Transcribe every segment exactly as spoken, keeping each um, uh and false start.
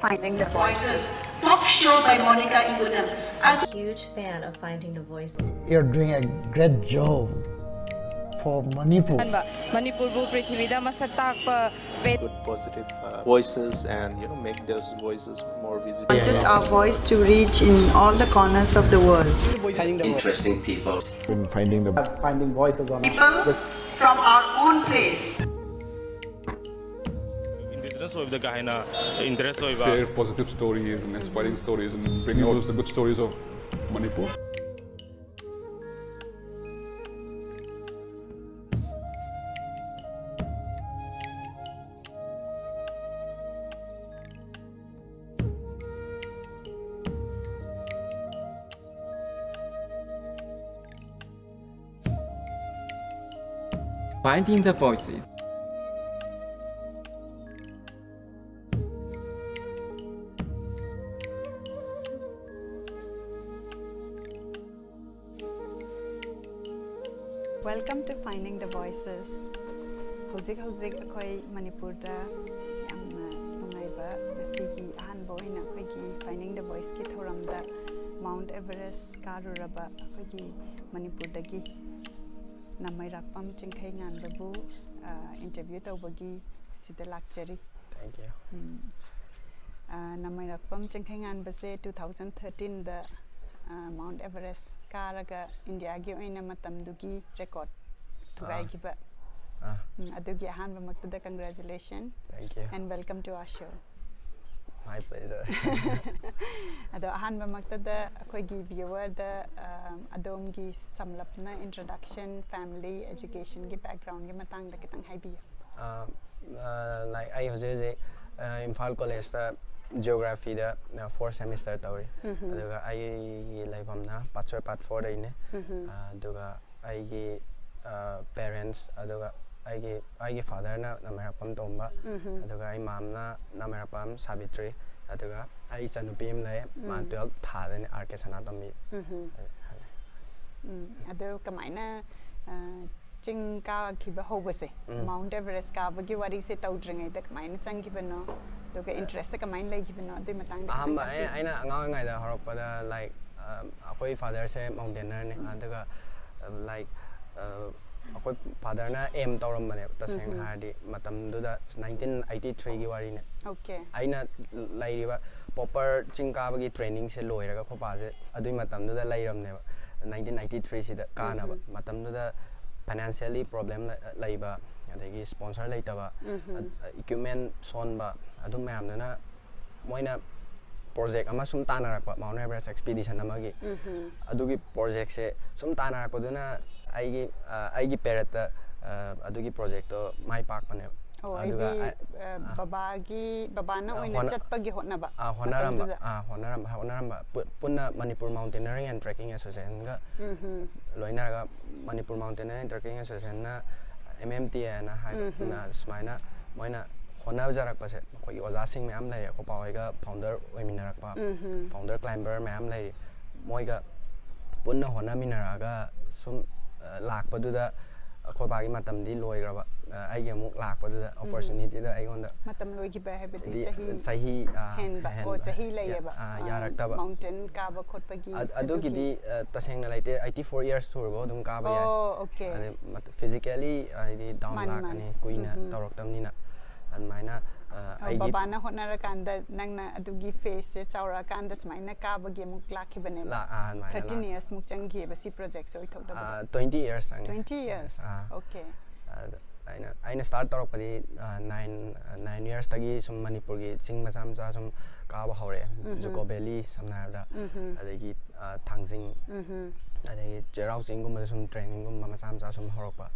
Finding the Voices, talk show by Monica Ibudam. And huge fan of Finding the Voice. You're doing a great job for Manipur. ꯑꯍꯥꯟꯕ ꯃꯅꯤꯄꯨꯔꯕꯨ ꯄ꯭ꯔꯤꯊꯤꯕꯤꯗ ꯃꯁꯛ ꯇꯥꯛꯄ ꯄꯦ- Good positive uh, voices and you know make those voices more visible. Wanted our voice to reach in all the corners of the world. Interesting people. Been finding the Finding voices on People from our own place. Indigenous ꯑꯣꯏꯕꯗ ꯀꯥ ꯍꯦꯟꯅ interest ꯑꯣꯏꯕ Share positive stories and inspiring stories and bring out the good stories of Manipur. Finding the Voices. Welcome to Finding the Voices. ꯍꯧꯖꯤꯛ ꯍꯧꯖꯤꯛ ꯑꯩꯈꯣꯏ ꯃꯅꯤꯄꯨꯔꯗ ꯌꯥꯝꯅ ꯅꯨꯡꯉꯥꯏꯕ, ꯉꯁꯤꯒꯤ ꯑꯍꯥꯟꯕ ꯑꯣꯏꯅ ꯑꯩꯈꯣꯏꯒꯤ Finding the Voiceꯀꯤ ꯊꯧꯔꯝꯗ Mount Everest ꯀꯥꯔꯨꯔꯕ ꯑꯩꯈꯣꯏꯒꯤ ꯃꯅꯤꯄꯨꯔꯗꯒꯤ ꯅꯃꯩꯔꯥꯛꯄꯝ ꯆꯤꯡꯈꯩꯉꯥꯟꯕꯕꯨ ꯏꯟꯇꯔꯚ꯭ꯌꯨ ꯇꯧꯕꯒꯤ ꯁꯤꯗ ꯂꯥꯛꯆꯔꯤ꯫ Thank you. ꯎꯝ꯫ ꯑ, ꯅꯃꯩꯔꯥꯛꯄꯝ ꯆꯤꯡꯈꯩꯉꯥꯟꯕꯁꯦ two thousand thirteenꯗ Mount Everest ꯀꯥꯔꯒ ꯏꯟꯗꯤꯌꯥꯒꯤ ꯑꯣꯏꯅ ꯃꯇꯝꯗꯨꯒꯤ ꯔꯦꯀꯣꯔꯠ ꯊꯨꯒꯥꯏꯈꯤꯕ꯫ ꯑꯥ꯫ ꯎꯝ, ꯑꯗꯨꯒꯤ ꯑꯍꯥꯟꯕꯃꯛꯇꯗ congratulation Thank you. And welcome to our show. My pleasure. ꯑꯗꯣ ꯑꯍꯥꯟꯕꯃꯛꯇꯗ ꯑꯩꯈꯣꯏꯒꯤ ꯚ꯭ꯌꯨꯋꯔꯗ ꯑꯗꯣꯝꯒꯤ ꯁꯝꯂꯞꯅ introduction, family, educationꯒꯤ backgroundꯒꯤ ꯃꯇꯥꯡꯗ ꯈꯤꯇꯪ ꯍꯥꯏꯕꯤꯌꯨ꯫ ꯑ, ꯑ, like ꯑꯩ ꯍꯧꯖꯤꯛ ꯍꯧꯖꯤꯛ ꯑ, ꯏꯝꯐꯥꯜ ꯀꯣꯂꯦꯖꯇ ꯖꯤꯑꯣꯒ꯭ꯔꯥꯐꯤꯗ fourth semester ꯇꯧꯔꯤ꯫ ꯑꯗꯨꯒ ꯑꯩꯒꯤ ꯂꯩꯐꯝꯅ ꯄꯥꯠꯁꯣꯏ part fourꯗꯩꯅꯦ꯫ ꯑ, ꯑꯗꯨꯒ ꯑꯩꯒꯤ parents ꯑꯗꯨꯒ ꯑꯩꯒꯤ ꯑꯩꯒꯤ fatherꯅ ꯅꯃꯩꯔꯥꯛꯄꯝ ꯇꯣꯝꯕ, ꯑꯗꯨꯒ ꯑꯩ momꯅ ꯅꯃꯩꯔꯥꯛꯄꯝ ꯁꯥꯕꯤꯇ꯭ꯔꯤ, ꯑꯗꯨꯒ ꯑꯩ ꯏꯆꯟꯅꯨꯄꯤ ꯑꯃ ꯂꯩ, ꯃꯥ twelve ꯊꯥꯗꯣꯏꯅꯦ, R K ꯁꯅꯥꯇꯣꯝꯕꯤ꯫ ꯎꯝ, ꯑꯗꯣ ꯀꯃꯥꯏꯅ ꯑ, ꯆꯤꯡ ꯀꯥꯈꯤꯕ ꯍꯧꯕꯁꯦ, ꯎꯝ꯫ Mount Everest ꯀꯥꯕꯒꯤ ꯋꯥꯔꯤꯁꯦ ꯇꯧꯗ꯭ꯔꯤꯉꯩꯗ ꯀꯃꯥꯏꯅ ꯆꯪꯈꯤꯕꯅꯣ? ꯑꯗꯨꯒ ꯏꯟꯇꯔꯦꯁꯁꯦ ꯀꯃꯥꯏꯅ ꯂꯩꯈꯤꯕꯅꯣ ꯑꯗꯨꯒꯤ ꯃꯇꯥꯡꯗ ꯑꯍꯥꯟꯕ ꯈꯤꯇꯪ ꯑꯩ- ꯇꯥꯛꯄꯤꯌꯨ꯫ ꯑꯩꯅ ꯑꯉꯥꯡ ꯑꯣꯏꯔꯤꯉꯩꯗ ꯍꯧꯔꯛꯄꯗ, ꯂꯥꯏꯛ, ꯑꯩꯈꯣꯏ ꯐꯥꯗꯔꯁꯦ ꯃꯥꯎꯟꯇꯦꯅꯔꯅꯦ꯫ ꯑꯗꯨꯒ, ꯂꯥꯏꯛ, ꯑꯩꯈꯣꯏ ꯐꯥꯗꯔꯅ ꯑꯦꯝ ꯇꯧꯔꯝꯕꯅꯦꯕ, ꯇꯁꯦꯡꯅ ꯍꯥꯏꯔꯗꯤ꯫ ꯃꯇꯝꯗꯨꯗ ꯅꯥꯏꯟꯇꯤꯟ ꯑꯩꯠꯇꯤ ꯊ꯭ꯔꯤꯒꯤ ꯋꯥꯔꯤꯅꯦ꯫ ꯑꯣꯀꯦ꯫ ꯑꯩꯅ ꯂꯩꯔꯤꯕ ꯄ꯭ꯔꯣꯄꯔ ꯆꯤꯡ ꯀꯥꯕꯒꯤ ꯇ꯭ꯔꯦꯅꯤꯡꯁꯦ ꯂꯣꯏꯔꯒ, ꯑꯩꯈꯣꯏ ꯄꯥꯁꯦ ꯑꯗꯨꯒꯤ ꯃꯇꯝꯗꯨꯗ ꯂꯩꯔꯝꯅꯦꯕ, ꯅꯥꯏꯟꯇꯤꯟ ꯑꯩꯠꯇꯤ ꯊ꯭ꯔꯤꯁꯤꯗ ꯀꯥꯅꯕ꯫ ꯃꯇꯝꯗꯨꯗ ꯐꯥꯏꯅꯥꯟꯁꯤꯌꯦꯜꯂꯤ ꯄ꯭ꯔꯣꯕ꯭ꯂꯦꯝ ꯂꯩꯕ, ꯑꯗꯒꯤ ꯁ꯭ꯄꯣꯟꯁꯔ ꯂꯩꯇꯕ, ꯏꯀ꯭ꯋꯤꯞꯃꯦꯟ ꯁꯣꯟꯕ, ꯑꯗꯨ ꯃꯌꯥꯝꯗꯨꯅ ꯃꯣꯏꯅ ꯄ꯭ꯔꯣꯖꯦꯛ ꯑꯃ ꯁꯨꯝ ꯇꯥꯟꯅꯔꯛꯄ, ꯃꯥꯎꯟ ꯑꯦꯚꯔꯦꯁ ꯑꯦꯛꯁꯄꯤꯗꯤꯁꯟ ꯑꯃꯒꯤ꯫ ꯑꯗꯨꯒꯤ ꯄ꯭ꯔꯣꯖꯦꯛꯁꯦ ꯁꯨꯝ ꯇꯥꯟꯅꯔꯛꯄꯗꯨꯅ ꯑꯩꯒꯤ, ꯑ, ꯑꯩꯒꯤ ꯄꯦꯔꯠꯇ, ꯑ, ꯑꯗꯨꯒꯤ ꯄ꯭ꯔꯣꯖꯦꯛꯇꯣ ꯃꯥꯏ ꯄꯥꯛꯄꯅꯦꯕ꯫ ꯑꯣ, ꯑꯗꯨꯒ ꯍꯥꯏꯗꯤ, ꯑ- ꯑ, ꯕꯕꯥꯒꯤ ꯕꯕꯥꯅ ꯑ, ꯑꯣꯏꯅ ꯍꯣꯠꯅ- ꯆꯠꯄꯒꯤ ꯍꯣꯠꯅꯕ ꯑ, ꯍꯣꯠꯅꯔꯝꯕ ꯃꯇꯝꯗꯨꯗ꯫ ꯑ, ꯍꯣꯠꯅꯔꯝꯕ ꯍꯣꯠꯅꯔꯝꯕ ꯄꯨ- ꯄꯨꯟꯅ ꯃꯅꯤꯄꯨꯔ ꯃꯥꯎꯟꯇꯦꯅꯔꯤꯡ ꯑꯦꯟ ꯇ꯭ꯔꯦꯛꯀꯤꯡ ꯑꯦꯁꯣꯁꯤꯌꯦꯁꯟꯒ ꯎꯝ ꯍꯝ꯫ ꯂꯣꯏꯅꯔꯒ, ꯃꯅꯤꯄꯨꯔ ꯃꯥꯎꯟꯇꯦꯅꯔꯤꯡ ꯑꯦꯟ ꯇ꯭ꯔꯦꯛꯀꯤꯡ ꯑꯦꯁꯣꯁꯤꯌꯦꯁꯟꯅ, ꯑꯦꯝ ꯑꯦꯝ ꯇꯤ ꯑꯦꯅ ꯍꯥꯏꯕ, ꯁꯨꯃꯥꯏꯅ ꯃꯣꯏꯅ ꯍꯣꯠꯅꯖꯔꯛꯄꯁꯦ, ꯑꯩꯈꯣꯏꯒꯤ ꯑꯣꯖꯥꯁꯤꯡ ꯃꯌꯥꯝ ꯂꯩꯔꯦ, ꯑꯩꯈꯣꯏ ꯄꯥ ꯍꯣꯏꯒ ꯐꯥꯎꯟꯗꯔ ꯑꯣꯏꯃꯤꯟꯅꯔꯛꯄ, ꯐꯥꯎꯟꯗꯔ ꯀ꯭ꯂꯥꯏꯝꯕꯔ ꯃꯌꯥꯝ ꯂꯩꯔꯤ, ꯃꯣꯏꯒ ꯄꯨꯟꯅ ꯍꯣꯠꯅꯃꯤꯟꯅꯔꯛꯑꯒ ꯁꯨꯝ, ꯑ, ꯂꯥꯛꯄꯗꯨꯗ ꯑꯩꯈꯣꯏ ꯕꯥꯒꯤ ꯃꯇꯝꯗꯤ ꯂꯣꯏꯈ꯭ꯔꯕ꯫ ꯑ, ꯑꯩꯒꯤ ꯑꯃꯨꯛ ꯂꯥꯛꯄꯗꯨꯗ ꯑꯣꯄꯣꯔꯆꯨꯅꯤꯇꯤꯗ ꯑꯩꯉꯣꯟꯗ ꯃꯇꯝ ꯂꯣꯏꯈꯤꯕ ꯍꯥꯏꯕꯗꯤ ꯍꯥꯏꯗꯤ ꯆꯍꯤ ꯆꯍꯤ, ꯑ, ꯍꯦꯟꯕ꯫ ꯑꯣ, ꯍꯦꯟꯕ, ꯆꯍꯤ ꯌꯥ-, ꯂꯩꯌꯦꯕ꯫ ꯑ, ꯑ, ꯌꯥꯔꯛꯇꯕ꯫ ꯃꯥꯎꯟꯇꯦꯟ ꯀꯥꯕ ꯈꯣꯠꯄꯒꯤ ꯑ-, ꯑꯗꯨꯒꯤꯗꯤ, ꯑ, ꯇꯁꯦꯡꯅ ꯂꯩꯇꯦ꯫ ꯑꯩꯠꯇꯤ ꯐꯣꯔ ꯏꯌꯔꯁ ꯁꯨꯔꯕ ꯑꯗꯨꯝ ꯀꯥꯕ ꯌꯥꯏ꯫ ꯑꯣ, ꯑꯣꯀꯦ꯫ ꯐꯤꯖꯤꯀꯦꯜꯂꯤ ꯍꯥꯏꯗꯤ ꯗꯥꯎꯟ ꯃꯥꯅꯤ, ꯂꯥꯛꯀꯅꯤ, ꯃꯥꯅꯤ꯫ ꯀꯨꯏꯅ ꯇꯧꯔꯛꯇꯕꯅꯤꯅ꯫ ꯑꯗꯨꯃꯥꯏꯅ, ꯑ, ꯑ, ꯑꯩꯒꯤ ꯕꯕꯥꯅ ꯍꯣꯠꯅꯔꯀꯥꯟꯗ ꯅꯪꯅ ꯑꯗꯨꯒꯤ ꯐꯦꯁꯁꯦ ꯆꯥꯎꯔꯛꯑꯀꯥꯟꯗ ꯁꯨꯃꯥꯏꯅ ꯀꯥꯕꯒꯤ ꯑꯃꯨꯛ ꯂꯥꯛꯈꯤꯕꯅꯦꯕ꯫ ꯂꯥ-, ꯑ, ꯑꯗꯨꯃꯥꯏꯅ ꯊꯥꯔꯇꯤꯟ ꯂꯥꯛ- ꯏꯌꯔꯁ ꯃꯨꯛ ꯆꯪꯈꯤꯑꯕ ꯁꯤ ꯄ꯭ꯔꯣꯖꯦꯛꯁꯦ ꯑꯣꯏꯊꯣꯛꯅꯕ꯫ ꯑ, ꯇ꯭ꯋꯦꯟꯇꯤ ꯏꯌꯔꯁ ꯆꯪꯉꯦ꯫ Twenty years. ꯑ, ꯑꯣꯀꯦ꯫ ꯑꯗ ꯑꯩꯅ, ꯑꯩꯅ ꯁ꯭ꯇꯥꯔꯠ ꯇꯧꯔꯛꯄꯗꯤ, ꯑ, ꯅꯥꯏꯟ, ꯑ, ꯅꯥꯏꯟ ꯏꯌꯔꯁꯇꯒꯤ ꯁꯨꯝ ꯃꯅꯤꯄꯨꯔꯒꯤ ꯆꯤꯡ ꯃꯆꯥ ꯃꯆꯥ ꯁꯨꯝ ꯀꯥꯕ ꯍꯧꯔꯛꯑꯦ꯫ ꯖꯨꯀꯣ ꯚꯦꯂꯤ ꯁꯝꯅ ꯍꯥꯏꯔꯕꯗ, ꯑꯗꯒꯤ, ꯑ, ꯊꯥꯡꯖꯤꯡ, ꯑꯗꯒꯤ ꯆꯩꯔꯥꯎ ꯆꯤꯡꯒꯨꯝꯕꯗ ꯁꯨꯝ ꯇ꯭ꯔꯦꯅꯤꯡꯒꯨꯝꯕ ꯃꯆꯥ ꯃꯆꯥ ꯁꯨꯝ ꯍꯧꯔꯛꯄ꯫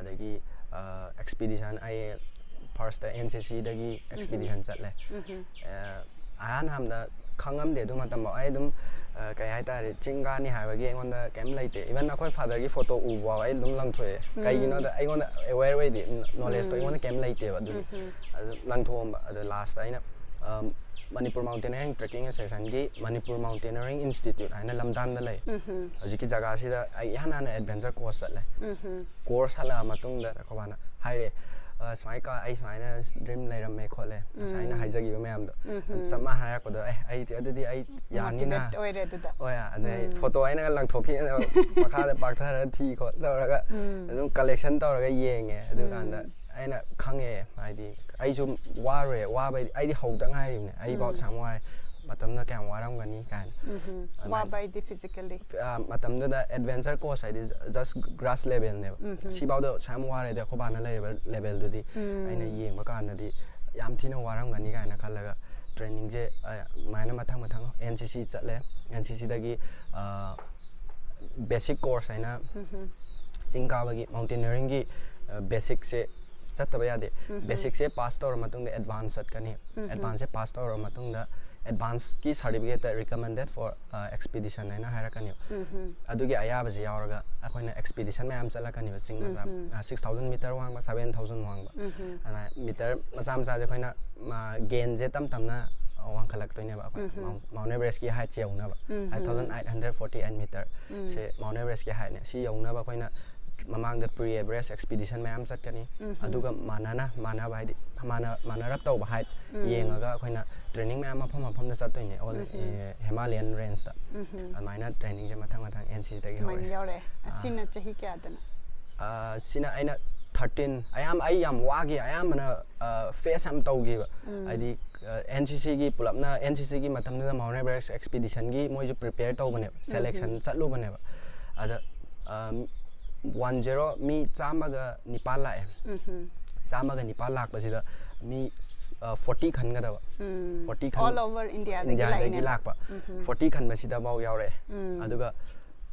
ꯑꯗꯒꯤ, ꯑ, ꯑꯦꯛꯁꯄꯤꯗꯤꯁꯟ ꯑꯩ ꯐꯥꯔꯁꯇ ꯑꯦꯟ ꯁꯤ ꯁꯤꯗꯒꯤ ꯑꯦꯛꯁꯄꯤꯗꯤꯁꯟ ꯆꯠꯂꯦ꯫ ꯑ, ꯑꯍꯥꯟ ꯍꯥꯟꯕꯗ ꯈꯪꯉꯝꯗꯦ ꯑꯗꯨ ꯃꯇꯝꯐꯥꯎ꯫ ꯑꯩ ꯑꯗꯨꯝ, ꯑ, ꯀꯩ ꯍꯥꯏꯇꯥꯔꯦ, ꯆꯤꯡ ꯀꯥꯅꯤ ꯍꯥꯏꯕꯒꯤ ꯑꯩꯉꯣꯟꯗ ꯀꯩꯝ ꯂꯩꯇꯦ꯫ ꯏꯚꯟ ꯑꯩꯈꯣꯏ ꯐꯥꯗꯔꯒꯤ ꯐꯣꯇꯣ ꯎꯕꯐꯥꯎ ꯑꯩ ꯑꯗꯨꯝ ꯂꯪꯊꯣꯛꯑꯦ꯫ ꯀꯩꯒꯤꯅꯣꯗ ꯑꯩꯉꯣꯟꯗ ꯑꯦꯋꯦꯌꯔ ꯑꯣꯏꯗꯦ, ꯅꯣꯂꯦꯖꯇꯣ ꯑꯩꯉꯣꯟꯗ ꯀꯩꯝ ꯂꯩꯇꯦꯕ ꯑꯗꯨꯒꯤ꯫ ꯑꯗꯨ ꯂꯪꯊꯣꯛꯑꯝꯕ꯫ ꯑꯗꯣ ꯂꯥꯁꯇ ꯑꯩꯅ, ꯑ, Manipur mountaineering trekking ꯑꯦꯁꯣꯁꯤꯌꯦꯁꯟꯒꯤ Manipur mountaineering institute ꯍꯥꯏꯅ ꯂꯝꯗꯥꯟꯗ ꯂꯩ꯫ ꯍꯧꯖꯤꯛꯀꯤ ꯖꯒꯥꯁꯤꯗ ꯑꯩ ꯏꯍꯥꯟ ꯍꯥꯟꯅ ꯑꯦꯗꯚꯦꯟꯆꯔ ꯀꯣꯔꯁ ꯆꯠꯂꯦ꯫ ꯀꯣꯔꯁ ꯍꯜꯂꯛꯑ ꯃꯇꯨꯡꯗ ꯑꯩꯈꯣꯏ ꯕꯥꯅ ꯍꯥꯏꯔꯛꯑꯦ, ꯑ, ꯁꯨꯃꯥꯏ ꯀ-, ꯑꯩ ꯁꯨꯃꯥꯏꯅ ꯗ꯭ꯔꯤꯝ ꯂꯩꯔꯝꯃꯦ ꯈꯣꯠꯂꯦ, ꯉꯁꯥꯏ ꯑꯩꯅ ꯎꯝ꯫ ꯍꯥꯏꯖꯈꯤꯕ ꯃꯌꯥꯝꯗꯣ꯫ ꯎꯝ꯫ ꯆꯞ ꯃꯥꯟꯅ ꯍꯥꯏꯔꯛꯄꯗꯣ, "ꯑꯦ, ꯑꯩꯗꯤ ꯑꯗꯨꯗꯤ ꯑꯩ ꯌꯥꯅꯤꯅ"꯫ ꯃꯣꯇꯤꯚꯦꯠ ꯑꯣꯏꯔꯦ ꯑꯗꯨꯗ꯫ ꯍꯣꯏ, ꯑꯗꯩ ꯎꯝ꯫ ꯐꯣꯇꯣ ꯑꯩꯅꯒ ꯂꯪꯊꯣꯛꯈꯤꯗꯅ ꯃꯈꯥꯗ ꯄꯥꯛꯊꯔꯒ ꯊꯤ ꯈꯣꯠ ꯇꯧꯔꯒ ꯎꯝ꯫ ꯑꯗꯨꯝ ꯀꯂꯦꯛꯁꯟ ꯇꯧꯔꯒ ꯌꯦꯡꯉꯦ꯫ ꯑꯗꯨꯀꯥꯟꯗ ꯎꯝ꯫ ꯑꯩꯅ ꯈꯪꯉꯦ, ꯍꯥꯏꯗꯤ ꯑꯩꯁꯨ ꯋꯥꯔꯨꯔꯦ, ꯋꯥꯕꯩꯗꯤ ꯑꯩꯗꯤ ꯍꯧꯗ ꯉꯥꯏꯔꯤꯕꯅꯦ, ꯑꯩꯐꯥꯎ ꯎꯝ꯫ ꯁꯨꯃꯥꯏꯅ ꯋꯥꯔꯦ, ꯃꯇꯝꯗ ꯀꯌꯥꯝ ꯋꯥꯔꯝꯒꯅꯤ ꯀꯥꯏꯅ꯫ ꯎꯝ꯫ ꯑꯗꯨꯃꯥꯏꯅ꯫ ꯋꯥꯕ ꯍꯥꯏꯗꯤ ꯐꯤꯖꯤꯀꯦꯜꯂꯤ꯫ ꯑ, ꯃꯇꯝꯗꯨꯗ ꯑꯦꯗꯚꯦꯟꯆꯔ ꯀꯣꯔꯁ ꯍꯥꯏꯗꯤ just ꯒ꯭ꯔꯥꯁ ꯂꯦꯚꯦꯜꯅꯦꯕ꯫ ꯎꯝ꯫ ꯁꯤꯐꯥꯎꯗ ꯁꯨꯃꯥꯏꯅ ꯋꯥꯔꯦꯗꯤ ꯑꯩꯈꯣꯏ ꯕꯥꯅ ꯂꯩꯔꯤꯕ ꯂꯦꯚꯦꯜꯗꯨꯗꯤ ꯎꯝ꯫ ꯑꯩꯅ ꯌꯦꯡꯕ ꯀꯥꯟꯗꯗꯤ ꯌꯥꯝ ꯊꯤꯅ ꯋꯥꯔꯝꯒꯅꯤ ꯀꯥꯏꯅ ꯈꯜꯂꯒ ꯇ꯭ꯔꯦꯅꯤꯡꯁꯦ, ꯑ, ꯑꯗꯨꯃꯥꯏꯅ ꯃꯊꯪ ꯃꯊꯪ ꯑꯦꯟ ꯁꯤ ꯁꯤ ꯆꯠꯂꯦ꯫ ꯑꯦꯟ ꯁꯤ ꯁꯤꯗꯒꯤ, ꯑ, ꯕꯦꯁꯤꯛ ꯀꯣꯔꯁ ꯍꯥꯏꯅ ꯎꯝ꯫ ꯆꯤꯡ ꯀꯥꯕꯒꯤ ꯃꯥꯎꯟꯇꯦꯅꯤꯌꯔꯤꯡꯒꯤ, ꯑ, ꯕꯦꯁꯤꯛꯁꯦ ꯆꯠꯇꯕ ꯌꯥꯗꯦ꯫ ꯎꯝ꯫ ꯕꯦꯁꯤꯛꯁꯦ ꯄꯥꯁ ꯇꯧꯔ ꯃꯇꯨꯡꯗ ꯑꯦꯗꯚꯥꯟꯁ ꯆꯠꯀꯅꯤ꯫ ꯎꯝ꯫ ꯑꯦꯗꯚꯥꯟꯁꯁꯦ ꯄꯥꯁ ꯇꯧꯔ ꯃꯇꯨꯡꯗ ꯑꯦꯗꯚꯥꯟꯁꯀꯤ ꯁꯥꯔꯇꯤꯐꯤꯀꯦꯠꯇ recommended for, ꯑ, expedition ꯍꯥꯏꯅ ꯍꯥꯏꯔꯛꯀꯅꯤ꯫ ꯎꯝ꯫ ꯑꯗꯨꯒꯤ ꯑꯌꯥꯕꯁꯦ ꯌꯥꯎꯔꯒ ꯑꯩꯈꯣꯏꯅ ꯑꯦꯛꯁꯄꯤꯗꯤꯁꯟ ꯃꯌꯥꯝ ꯆꯠꯂꯛꯀꯅꯦꯕ, ꯆꯤꯡ ꯃꯆꯥ꯫ ꯎꯝ꯫ ꯑ, six thousand meter ꯋꯥꯡꯕ, seven thousand ꯋꯥꯡꯕ꯫ ꯎꯝ꯫ ꯑꯗꯨꯃꯥꯏꯅ ꯃꯤꯇꯔ ꯃꯆꯥ ꯃꯆꯥꯁꯦ ꯑꯩꯈꯣꯏꯅ, ꯃꯥ, ꯒꯦꯟꯁꯦ ꯇꯞ ꯇꯞꯅ ꯋꯥꯡꯈꯠꯂꯛꯇꯣꯏꯅꯦꯕ ꯑꯩꯈꯣꯏꯅ꯫ ꯎꯝ꯫ ꯃꯥꯎꯟ-, ꯃꯥꯎꯟ ꯑꯦꯚꯔꯦꯁꯀꯤ ꯍꯥꯏꯠꯁꯦ ꯌꯧꯅꯕ꯫ ꯎꯝ꯫ Five thousand eight hundred forty eight meter ꯎꯝ꯫ ꯁꯦ ꯃꯥꯎꯟ ꯑꯦꯚꯔꯦꯁꯀꯤ ꯍꯥꯏꯠꯅꯦ꯫ ꯁꯤ ꯌꯧꯅꯕ ꯑꯩꯈꯣꯏꯅ ꯃꯃꯥꯡꯗ pre Everest expedition ꯃꯌꯥꯝ ꯆꯠꯀꯅꯤ꯫ ꯎꯝ꯫ ꯑꯗꯨꯒ ꯃꯥꯟꯅꯅ, ꯃꯥꯟꯅꯕ ꯍꯥꯏꯗꯤ ꯃꯥꯟꯅ-, ꯃꯥꯟꯅꯔꯞ ꯇꯧꯕ ꯍꯥꯏꯠ ꯎꯝ꯫ ꯌꯦꯡꯉꯒ ꯑꯩꯈꯣꯏꯅ ꯇ꯭ꯔꯦꯅꯤꯡ ꯃꯌꯥꯝ ꯃꯐꯝ ꯃꯐꯝꯗ ꯆꯠꯇꯣꯏꯅꯦ, all, ꯎꯝ꯫ ꯑꯦ, ꯍꯤꯃꯥꯂꯌꯟ ꯔꯦꯟꯖꯇ꯫ ꯎꯝ꯫ ꯑꯗꯨꯃꯥꯏꯅ ꯇ꯭ꯔꯦꯅꯤꯡꯁꯦ ꯃꯊꯪ ꯃꯊꯪ ꯑꯦꯟ ꯁꯤꯗꯒꯤ ꯑꯗꯨꯃꯥꯏꯅ ꯍꯧꯔꯦ꯫ ꯌꯥꯎꯔꯦ꯫ ꯑꯥ꯫ ꯑꯁꯤꯅ ꯆꯍꯤ ꯀꯌꯥꯗꯅꯣ? ꯑꯥ, ꯁꯤꯅ ꯑꯩꯅ thirteen, ꯑꯌꯥꯝꯕ ꯑꯩ ꯌꯥꯝ ꯋꯥꯈꯤ, ꯑꯌꯥꯝꯕꯅ, ꯑꯥ, ꯐꯦꯁ ꯌꯥꯝ ꯇꯧꯈꯤꯕ꯫ ꯎꯝ꯫ ꯍꯥꯏꯗꯤ, ꯑꯥ, ꯑꯦꯟ ꯁꯤ ꯁꯤꯒꯤ ꯄꯨꯂꯞꯅ, ꯑꯦꯟ ꯁꯤ ꯁꯤꯒꯤ ꯃꯇꯝꯗꯨꯗ ꯃꯥꯎꯟ ꯑꯦꯚꯔꯦꯁ ꯑꯦꯛꯁꯄꯤꯗꯤꯁꯟꯒꯤ ꯃꯣꯏꯁꯨ ꯄ꯭ꯔꯤꯄꯦꯌꯔ ꯇꯧꯕꯅꯦꯕ, ꯁꯦꯂꯦꯛꯁꯟ ꯎꯝ꯫ ꯆꯠꯂꯨꯕꯅꯦꯕ꯫ ꯑꯗ, ꯑꯥ, one zero, ꯃꯤ ꯆꯥꯝꯃꯒ ꯅꯤꯄꯥꯟ ꯂꯥꯛꯑꯦ꯫ ꯎꯝ꯫ ꯆꯥꯝꯃꯒ ꯅꯤꯄꯥꯟ ꯂꯥꯛꯄꯁꯤꯗ ꯃꯤ, ꯑꯥ, forty ꯈꯟꯒꯗꯕ꯫ ꯎꯝ꯫ Forty ꯈꯟ-, All over Indiaꯗꯒꯤ ꯏꯟꯗꯤꯌꯥꯗꯒꯤ ꯂꯥꯛꯏꯅꯦꯕ꯫ ꯂꯥꯛꯄ꯫ ꯎꯝ꯫ Forty ꯈꯟꯕꯁꯤꯗꯐꯥꯎ ꯌꯥꯎꯔꯛꯑꯦ꯫ ꯎꯝ꯫ ꯑꯗꯨꯒ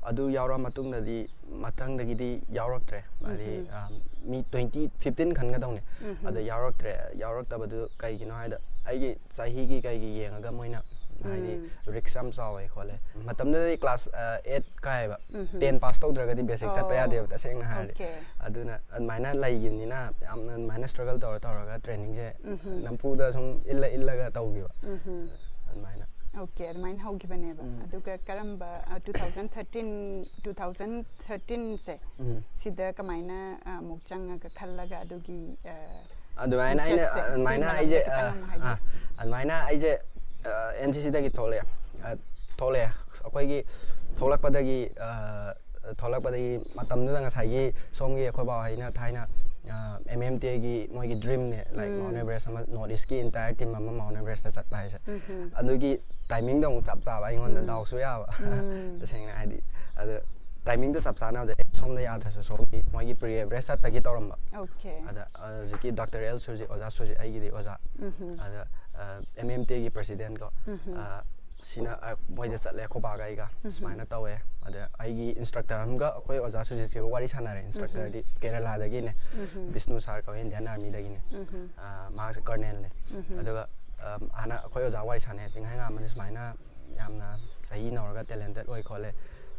ꯑꯗꯨ ꯌꯥꯎꯔ ꯃꯇꯨꯡꯗꯗꯤ ꯃꯊꯪꯗꯒꯤꯗꯤ ꯌꯥꯎꯔꯛꯇ꯭ꯔꯦ꯫ ꯍꯥꯏꯗꯤ, ꯎꯝ꯫ ꯑꯥ, ꯃꯤ twenty, fifteen ꯈꯟꯒꯗꯧꯅꯦ꯫ ꯎꯝ꯫ ꯑꯗ ꯌꯥꯎꯔꯛꯇ꯭ꯔꯦ꯫ ꯌꯥꯎꯔꯛꯇꯕꯗꯨ ꯀꯩꯒꯤꯅꯣ ꯍꯥꯏꯗ ꯑꯩꯒꯤ ꯆꯍꯤꯒꯤ ꯀꯩꯒꯤ ꯌꯦꯡꯉꯒ ꯃꯣꯏꯅ ꯍꯥꯏꯗꯤ ꯎꯝ꯫ ꯔꯤꯛꯁ ꯌꯥꯝ ꯆꯥꯎꯋꯦ ꯈꯣꯠꯂꯦ꯫ ꯃꯇꯝꯗꯨꯗꯗꯤ ꯀ꯭ꯂꯥꯁ, ꯑ, eight ꯀꯥꯏꯌꯦꯕ꯫ ꯎꯝ꯫ Ten ꯄꯥꯁ ꯇꯧꯗ꯭ꯔꯒꯗꯤ ꯕꯦꯁꯤꯛ ꯆꯠꯄ ꯑꯣ꯫ ꯌꯥꯗꯦꯕ, ꯇꯁꯦꯡꯅ ꯍꯥꯏꯔꯗꯤ꯫ ꯑꯣꯀꯦ꯫ ꯑꯗꯨꯅ ꯑꯗꯨꯃꯥꯏꯅ ꯂꯩꯈꯤꯕꯅꯤꯅ ꯌꯥꯝꯅ ꯑꯗꯨꯃꯥꯏꯅ ꯁ꯭ꯇ꯭ꯔꯒꯜ ꯇꯧꯔ ꯇꯧꯔꯒ ꯇ꯭ꯔꯦꯅꯤꯡꯁꯦ ꯎꯝ꯫ ꯅꯝꯐꯨꯗ ꯁꯨꯝ ꯏꯜꯂ ꯏꯜꯂꯒ ꯇꯧꯈꯤꯕ꯫ ꯎꯝ꯫ ꯑꯗꯨꯃꯥꯏꯅ꯫ ꯑꯣꯀꯦ, ꯑꯗꯨꯃꯥꯏꯅ ꯍꯧꯈꯤꯕꯅꯦꯕ꯫ ꯑꯗꯨꯒ ꯀꯔꯝꯕ, two thousand thirteen, two thousand thirteen ꯁꯦ, ꯁꯤꯗ ꯀꯃꯥꯏꯅ ꯑꯃꯨꯛ ꯆꯪꯉꯒ ꯈꯜꯂꯒ ꯑꯗꯨꯒꯤ ꯑꯗꯨꯃꯥꯏꯅ ꯑꯩꯅ ꯆꯠꯁꯦ? ꯑꯗꯨꯃꯥꯏꯅ ꯁꯤ ꯑꯩꯁꯦ ꯃꯔꯝꯗ ꯈꯤꯇꯪ ꯑꯃꯨꯛ ꯍꯥꯏꯕꯤꯌꯨ꯫ ꯑꯗꯨꯃꯥꯏꯅ ꯑꯩꯁꯦ ꯑꯦꯟ ꯁꯤ ꯁꯤꯗꯒꯤ ꯊꯣꯛꯂꯛꯑꯦ꯫ ꯊꯣꯛꯂꯛꯑꯦ꯫ ꯑꯩꯈꯣꯏꯒꯤ ꯊꯣꯛꯂꯛꯄꯗꯒꯤ ꯊꯣꯛꯂꯛꯄꯗꯒꯤ ꯃꯇꯝꯗꯨꯗ ꯉꯁꯥꯏꯒꯤ ꯁꯣꯝꯒꯤ ꯑꯩꯈꯣꯏ ꯕꯥ ꯍꯣꯏꯅ ꯊꯥꯏꯅ ꯑꯦꯝ ꯑꯦꯝ ꯇꯤ ꯑꯦꯒꯤ ꯃꯣꯏꯒꯤ ꯗ꯭ꯔꯤꯝꯅꯦ, ꯂꯥꯏꯛ ꯃꯥꯎꯟ ꯑꯦꯚꯔꯦꯁ ꯑꯃ, ꯅꯣꯔꯠ ꯏꯁꯀꯤ ꯏꯟꯇꯥꯌꯔ ꯇꯤꯝ ꯑꯃ ꯃꯥꯎꯟ ꯑꯦꯚꯔꯦꯁꯇ ꯆꯠꯄ ꯍꯥꯏꯁꯦ꯫ ꯑꯗꯨꯒꯤ ꯇꯥꯏꯃꯤꯡꯗꯣ ꯑꯃꯨꯛ ꯆꯞ ꯆꯥꯕ ꯑꯩꯉꯣꯟꯗ, ꯗꯥꯎꯁꯨ ꯌꯥꯕ꯫ ꯇꯁꯦꯡꯅ ꯍꯥꯏꯗꯤ, ꯑꯗ ꯇꯥꯏꯃꯤꯡꯗꯣ ꯆꯞ ꯆꯥꯅꯕꯗ ꯑꯦ, ꯁꯣꯝꯗ ꯌꯥꯗ꯭ꯔꯁꯨ ꯁꯣꯝꯒꯤ ꯃꯣꯏꯒꯤ ꯄ꯭ꯔꯤ ꯑꯦꯚꯔꯦꯁ ꯆꯠꯇꯒꯤ ꯇꯧꯔꯝꯕ꯫ ꯑꯣꯀꯦ꯫ ꯑꯗ ꯍꯧꯖꯤꯛꯀꯤ ꯗꯥꯛꯇꯔ ꯑꯦꯜ ꯁꯨꯔꯖꯤꯠ, ꯑꯣꯖꯥ ꯁꯨꯔꯖꯤꯠ ꯑꯩꯒꯤꯗꯤ ꯑꯣꯖꯥ꯫ ꯑꯗ ꯑꯦꯝ ꯑꯦꯝ ꯇꯤ ꯑꯦꯒꯤ ꯄ꯭ꯔꯁꯤꯗꯦꯟꯀꯣ, ꯁꯤꯅ ꯃꯣꯏꯗ ꯆꯠꯂꯦ, ꯑꯩꯈꯣꯏ ꯕꯥꯒ ꯑꯩꯒ ꯁꯨꯃꯥꯏꯅ ꯇꯧꯋꯦ꯫ ꯑꯗ ꯑꯩꯒꯤ ꯏꯟꯁꯇ꯭ꯔꯛꯇꯔ ꯑꯃꯒ ꯑꯩꯈꯣꯏ ꯑꯣꯖꯥ ꯁꯨꯔꯖꯤꯠꯁꯤꯒ ꯋꯥꯔꯤ ꯁꯥꯟꯅꯔꯦ꯫ ꯏꯟꯁꯇ꯭ꯔꯛꯇꯔꯗꯤ ꯀꯦꯔꯂꯥꯗꯒꯤꯅꯦ, ꯕꯤꯁꯅꯨ ꯁꯥꯔ ꯀꯧꯋꯦ, ꯏꯟꯗꯤꯌꯥꯟ ꯑꯥꯔꯃꯤꯗꯒꯤꯅꯦ꯫ ꯃꯥꯁꯦ ꯀꯔꯅꯦꯜꯅꯦ꯫ ꯑꯗꯨꯒ ꯍꯥꯟꯅ ꯑꯩꯈꯣꯏ ꯑꯣꯖꯥ ꯋꯥꯔꯤ ꯁꯥꯟꯅꯩ, ꯆꯤꯡꯍꯩꯉꯥꯝꯕꯅ ꯁꯨꯃꯥꯏꯅ ꯌꯥꯝꯅ ꯆꯍꯤ ꯅꯧꯔꯒ ꯇꯦꯂꯦꯟꯇꯦꯠ ꯑꯣꯏ ꯈꯣꯠꯂꯦ,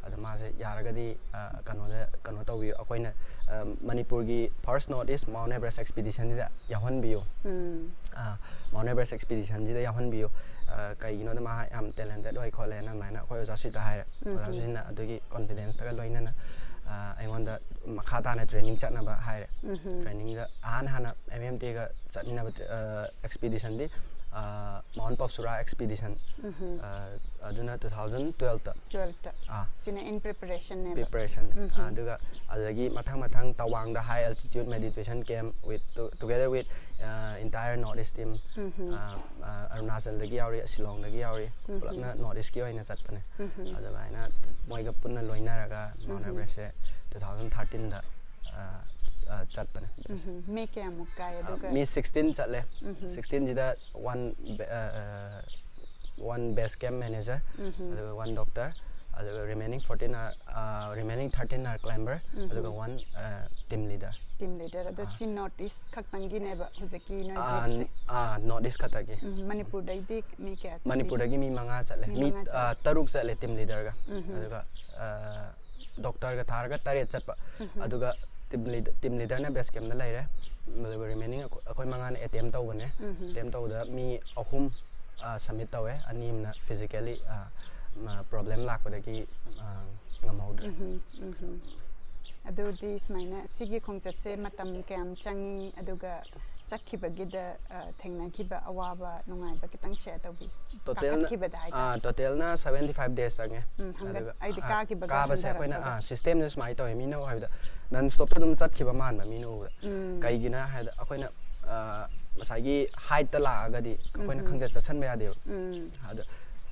ꯑꯗꯣ ꯃꯥꯁꯦ ꯌꯥꯔꯒꯗꯤ ꯀꯩꯅꯣꯗ ꯀꯩꯅꯣ ꯇꯧꯕꯤꯌꯨ, ꯑꯩꯈꯣꯏꯅ ꯃꯅꯤꯄꯨꯔꯒꯤ first north east mount Everest ꯑꯦꯛꯁꯄꯤꯗꯤꯁꯟꯁꯤꯗ ꯌꯥꯎꯍꯟꯕꯤꯌꯨ꯫ ꯃꯥꯎꯟ ꯑꯦꯚꯔꯦꯁ ꯑꯦꯛꯁꯄꯤꯗꯤꯁꯟꯁꯤꯗ ꯌꯥꯎꯍꯟꯕꯤꯌꯨ꯫ ꯀꯩꯒꯤꯅꯣꯗ ꯃꯥ ꯌꯥꯝ ꯇꯦꯂꯦꯟꯇꯦꯠ ꯑꯣꯏ ꯈꯣꯠꯂꯦꯅ ꯑꯗꯨꯃꯥꯏꯅ ꯑꯩꯈꯣꯏ ꯑꯣꯖꯥ ꯁꯨꯔꯖꯤꯠꯇ ꯍꯥꯏꯔꯦ꯫ ꯑꯣꯖꯥ ꯁꯨꯔꯖꯤꯠꯅ ꯑꯗꯨꯒꯤ ꯀꯣꯟꯐꯤꯗꯦꯟꯁꯇꯒ ꯂꯣꯏꯅꯅ ꯑꯩꯉꯣꯟꯗ ꯃꯈꯥ ꯇꯥꯅ ꯇ꯭ꯔꯦꯅꯤꯡ ꯆꯠꯅꯕ ꯍꯥꯏꯔꯦ꯫ ꯇ꯭ꯔꯦꯅꯤꯡꯗ ꯑꯍꯥꯟ ꯍꯥꯟꯅ ꯑꯦꯝ ꯑꯦꯝ ꯇꯤꯒ ꯆꯠꯃꯤꯟꯅꯕ ꯑꯦꯛꯁꯄꯤꯗꯤꯁꯟꯗꯤ ꯃꯥꯎꯟ ꯄꯣꯞꯁꯨꯔꯥ ꯑꯦꯛꯁꯄꯤꯗꯤꯁꯟ, ꯑꯗꯨꯅ two thousand twelveꯇ꯫ Twelveꯇ꯫ ꯑꯥ꯫ ꯁꯤꯅ in preparationꯅꯦꯕ꯫ Preparation꯫ ꯑꯗꯨꯒ ꯑꯗꯨꯗꯒꯤ ꯃꯊꯪ ꯃꯊꯪ ꯇꯋꯥꯡꯗ high altitude meditation camp with, together with entire North East team꯫ ꯑꯔꯨꯅꯥꯆꯜꯗꯒꯤ ꯌꯥꯎꯔꯤ, ꯁꯤꯂꯣꯡꯗꯒꯤ ꯌꯥꯎꯔꯤ, ꯄꯨꯂꯞꯅ ꯅꯣꯔꯠ ꯏꯁꯀꯤ ꯑꯣꯏꯅ ꯆꯠꯄꯅꯦ꯫ ꯑꯗꯨꯃꯥꯏꯅ ꯃꯣꯏꯒ ꯄꯨꯟꯅ ꯂꯣꯏꯅꯔꯒ ꯃꯥꯎꯟ ꯑꯦꯚꯔꯦꯁꯁꯦ two thousand thirteenꯗ ꯆꯠꯄꯅꯦ꯫ ꯃꯤ ꯀꯌꯥꯃꯨꯛ ꯀꯥꯏ? ꯑꯗꯨꯒ ꯃꯤ sixteen ꯆꯠꯂꯦ꯫ Sixteenꯁꯤꯗ one one base camp manager, ꯑꯗꯨꯒ one doctor, ꯑꯗꯨꯒ remaining fourteen are, remaining thirteen are climber, ꯑꯗꯨꯒ one team leader꯫ Team leader꯫ ꯑꯗꯣ ꯁꯤ ꯅꯣꯔꯠ ꯏꯁ ꯈꯛꯇꯪꯒꯤꯅꯦꯕ ꯍꯧꯖꯤꯛꯀꯤ ꯅꯣꯏ groupꯁꯦ? North East ꯈꯛꯇꯒꯤ꯫ ꯃꯅꯤꯄꯨꯔꯗꯒꯤꯗꯤ ꯃꯤ ꯀꯌꯥ ꯆꯠꯂꯤ? ꯃꯅꯤꯄꯨꯔꯗꯒꯤ ꯃꯤ ꯃꯉꯥ ꯆꯠꯂꯦ꯫ ꯃꯤ ꯃꯤ ꯃꯉꯥ ꯆꯠꯂꯦ꯫ ꯇꯔꯨꯛ ꯆꯠꯂꯦ team leaderꯒ꯫ ꯑꯗꯨꯒ doctorꯒ ꯊꯥꯔꯒ ꯇꯔꯦꯠ ꯆꯠꯄ꯫ ꯑꯗꯨꯒ team leader, team leaderꯅ base campꯇ ꯂꯩꯔꯦ꯫ ꯑꯗꯨꯒ remaining ꯑꯩꯈꯣꯏ ꯃꯉꯥꯅ attempt ꯇꯧꯕꯅꯦ꯫ Attempt ꯇꯧꯕꯗ ꯃꯤ ꯑꯍꯨꯝ ꯁꯕꯃꯤꯠ ꯇꯧꯋꯦ, ꯑꯅꯤ ꯑꯃꯅ ꯐꯤꯖꯤꯀꯦꯜꯂꯤ ꯄ꯭ꯔꯣꯕ꯭ꯂꯦꯝ ꯂꯥꯛꯄꯗꯒꯤ ꯑ, ꯉꯝꯍꯧꯗ꯭ꯔꯦ꯫ ꯎꯝꯍꯨꯝ, ꯎꯝꯍꯨꯝ꯫ ꯑꯗꯨꯗꯤ ꯁꯨꯃꯥꯏꯅ ꯁꯤꯒꯤ ꯈꯣꯡꯆꯠꯁꯦ ꯃꯇꯝ ꯀꯌꯥꯝ ꯆꯪꯉꯤ, ꯑꯗꯨꯒ ꯆꯠꯈꯤꯕꯒꯤꯗ ꯑ, ꯊꯦꯡꯅꯈꯤꯕ ꯑꯋꯥꯕ ꯅꯨꯡꯉꯥꯏꯕ ꯈꯤꯇꯪ ꯁꯦꯌꯔ ꯇꯧꯕꯤꯌꯨ꯫ ꯇꯣꯇꯦꯜꯅ ꯀꯥꯈꯠꯈꯤꯕꯗ ꯍꯥꯏꯇꯥꯔꯦ꯫ ꯇꯣꯇꯦꯜꯅ ꯁꯕꯦꯟꯇꯤ ꯐꯥꯏꯚ ꯗꯦꯖ ꯆꯪꯉꯦ꯫ ꯎꯝ, ꯍꯪꯒꯠ- ꯑꯗꯨꯒ, ꯑꯩꯗꯤ ꯑ, ꯀꯥꯈꯤꯕꯒ ꯀꯥꯕꯁꯦ ꯑꯩꯈꯣꯏꯅ ꯍꯟꯊꯔꯛꯄꯒ꯫ ꯁꯤꯁꯇꯦꯝꯁꯦ ꯁꯨꯃꯥꯏꯅ ꯇꯧꯋꯦ, ꯃꯤꯅ ꯍꯥꯏꯕꯗ ꯅꯟ ꯁ꯭ꯇꯣꯞꯇ ꯑꯗꯨꯝ ꯆꯠꯈꯤꯕ ꯃꯥꯟꯕ ꯃꯤꯅ ꯎꯕꯗ꯫ ꯎꯝ꯫ ꯀꯩꯒꯤꯅꯣ ꯍꯥꯏꯕꯗ ꯑꯩꯈꯣꯏꯅ ꯑ, ꯉꯁꯥꯏꯒꯤ ꯍꯥꯏꯠꯇ ꯂꯥꯛꯑꯒꯗꯤ ꯑꯩꯈꯣꯏꯅ ꯎꯝꯍꯨꯝ꯫ ꯈꯪꯆꯠ ꯆꯠꯁꯟꯕ ꯌꯥꯗꯦꯕ꯫ ꯎꯝ꯫ ꯑꯗꯣ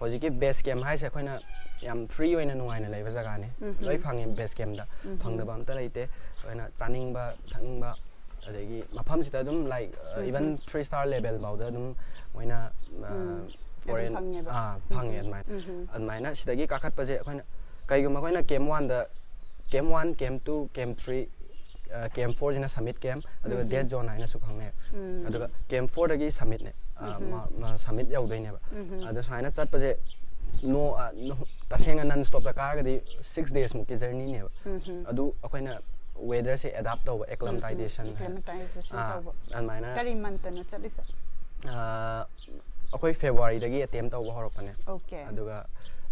ꯍꯧꯖꯤꯛꯀꯤ ꯕꯦꯁ ꯀꯦꯝ ꯍꯥꯏꯁꯦ ꯑꯩꯈꯣꯏꯅ ꯌꯥꯝ ꯐ꯭ꯔꯤ ꯑꯣꯏꯅ ꯅꯨꯡꯉꯥꯏꯅ ꯂꯩꯕ ꯖꯒꯥꯅꯤ꯫ ꯎꯝꯍꯨꯝ꯫ ꯂꯣꯏ ꯐꯪꯉꯦ ꯕꯦꯁ ꯀꯦꯝꯗ꯫ ꯎꯝꯍꯨꯝ꯫ ꯐꯪꯗꯕ ꯑꯝꯇ ꯂꯩꯇꯦ꯫ ꯑꯩꯈꯣꯏꯅ ꯆꯥꯅꯤꯡꯕ ꯊꯛꯅꯤꯡꯕ ꯑꯗꯒꯤ ꯃꯐꯝꯁꯤꯗ ꯑꯗꯨꯝ ꯂꯥꯏꯛ ꯏꯚꯟ ꯎꯝꯍꯨꯝ꯫ ꯊ꯭ꯔꯤ ꯁ꯭ꯇꯥꯔ ꯂꯦꯕꯦꯜ ꯐꯥꯎꯗ ꯑꯗꯨꯝ ꯃꯣꯏꯅ ꯎꯝ꯫ ꯐꯣꯔꯦꯟ ꯐꯪꯉꯦꯕ꯫ ꯐꯪꯉꯦ ꯎꯝꯍꯨꯝ꯫ ꯑꯗꯨꯃꯥꯏꯅ꯫ ꯎꯝꯍꯨꯝ꯫ ꯑꯗꯨꯃꯥꯏꯅ ꯁꯤꯗꯒꯤ ꯀꯥꯈꯠꯄꯁꯦ ꯑꯩꯈꯣꯏꯅ ꯀꯩꯒꯨꯝꯕ ꯑꯩꯈꯣꯏꯅ ꯀꯦꯝ ꯋꯥꯟꯗ ꯀꯦꯝ ꯋꯥꯟ ꯀꯦꯝ ꯇꯨ ꯀꯦꯝ ꯊ꯭ꯔꯤ ꯀꯦꯝ ꯐꯣꯔꯁꯤꯅ ꯁꯕꯃꯤꯠ ꯀꯦꯝ ꯑꯗꯨꯒ ꯎꯝꯍꯨꯝ꯫ ꯗꯦꯠ ꯖꯣꯟ ꯍꯥꯏꯅꯁꯨ ꯈꯪꯅꯩ꯫ ꯎꯝ꯫ ꯑꯗꯨꯒ ꯀꯦꯝ ꯐꯣꯔꯗꯒꯤ ꯁꯕꯃꯤꯠꯅꯦ꯫ ꯁꯕꯃꯤꯠ ꯌꯧꯗꯣꯏꯅꯦꯕ꯫ ꯎꯝꯍꯨꯝ꯫ ꯑꯗꯣ ꯁꯨꯃꯥꯏꯅ ꯆꯠꯄꯁꯦ ꯅꯣ ꯇꯁꯦꯡꯅ ꯅꯟ ꯁ꯭ꯇꯣꯞꯇ ꯀꯥꯔꯒꯗꯤ ꯁꯤꯛꯁ ꯗꯦꯖꯃꯨꯛꯀꯤ ꯖꯔꯅꯤꯅꯦꯕ꯫ ꯑꯗꯨ ꯑꯩꯈꯣꯏꯅ ꯋꯦꯗꯔꯁꯦ ꯑꯦꯗꯥꯞ ꯇꯧꯕ, ꯑꯦꯀ꯭ꯂꯃꯇꯥꯏꯖꯦꯁꯟ ꯍꯥꯏꯅ꯫ Acclimatization ꯑꯥ, ꯇꯧꯕ꯫ ꯑꯗꯨꯃꯥꯏꯅ ꯀꯔꯤ ꯃꯟꯇꯅꯣ ꯆꯠꯂꯤꯁꯦ? ꯑꯥ, ꯑꯩꯈꯣꯏ ꯐꯦꯕꯋꯥꯔꯤꯗꯒꯤ ꯑꯦꯇꯦꯝ ꯇꯧꯕ ꯍꯧꯔꯛꯄꯅꯦ꯫ ꯑꯣꯀꯦ꯫ ꯑꯗꯨꯒ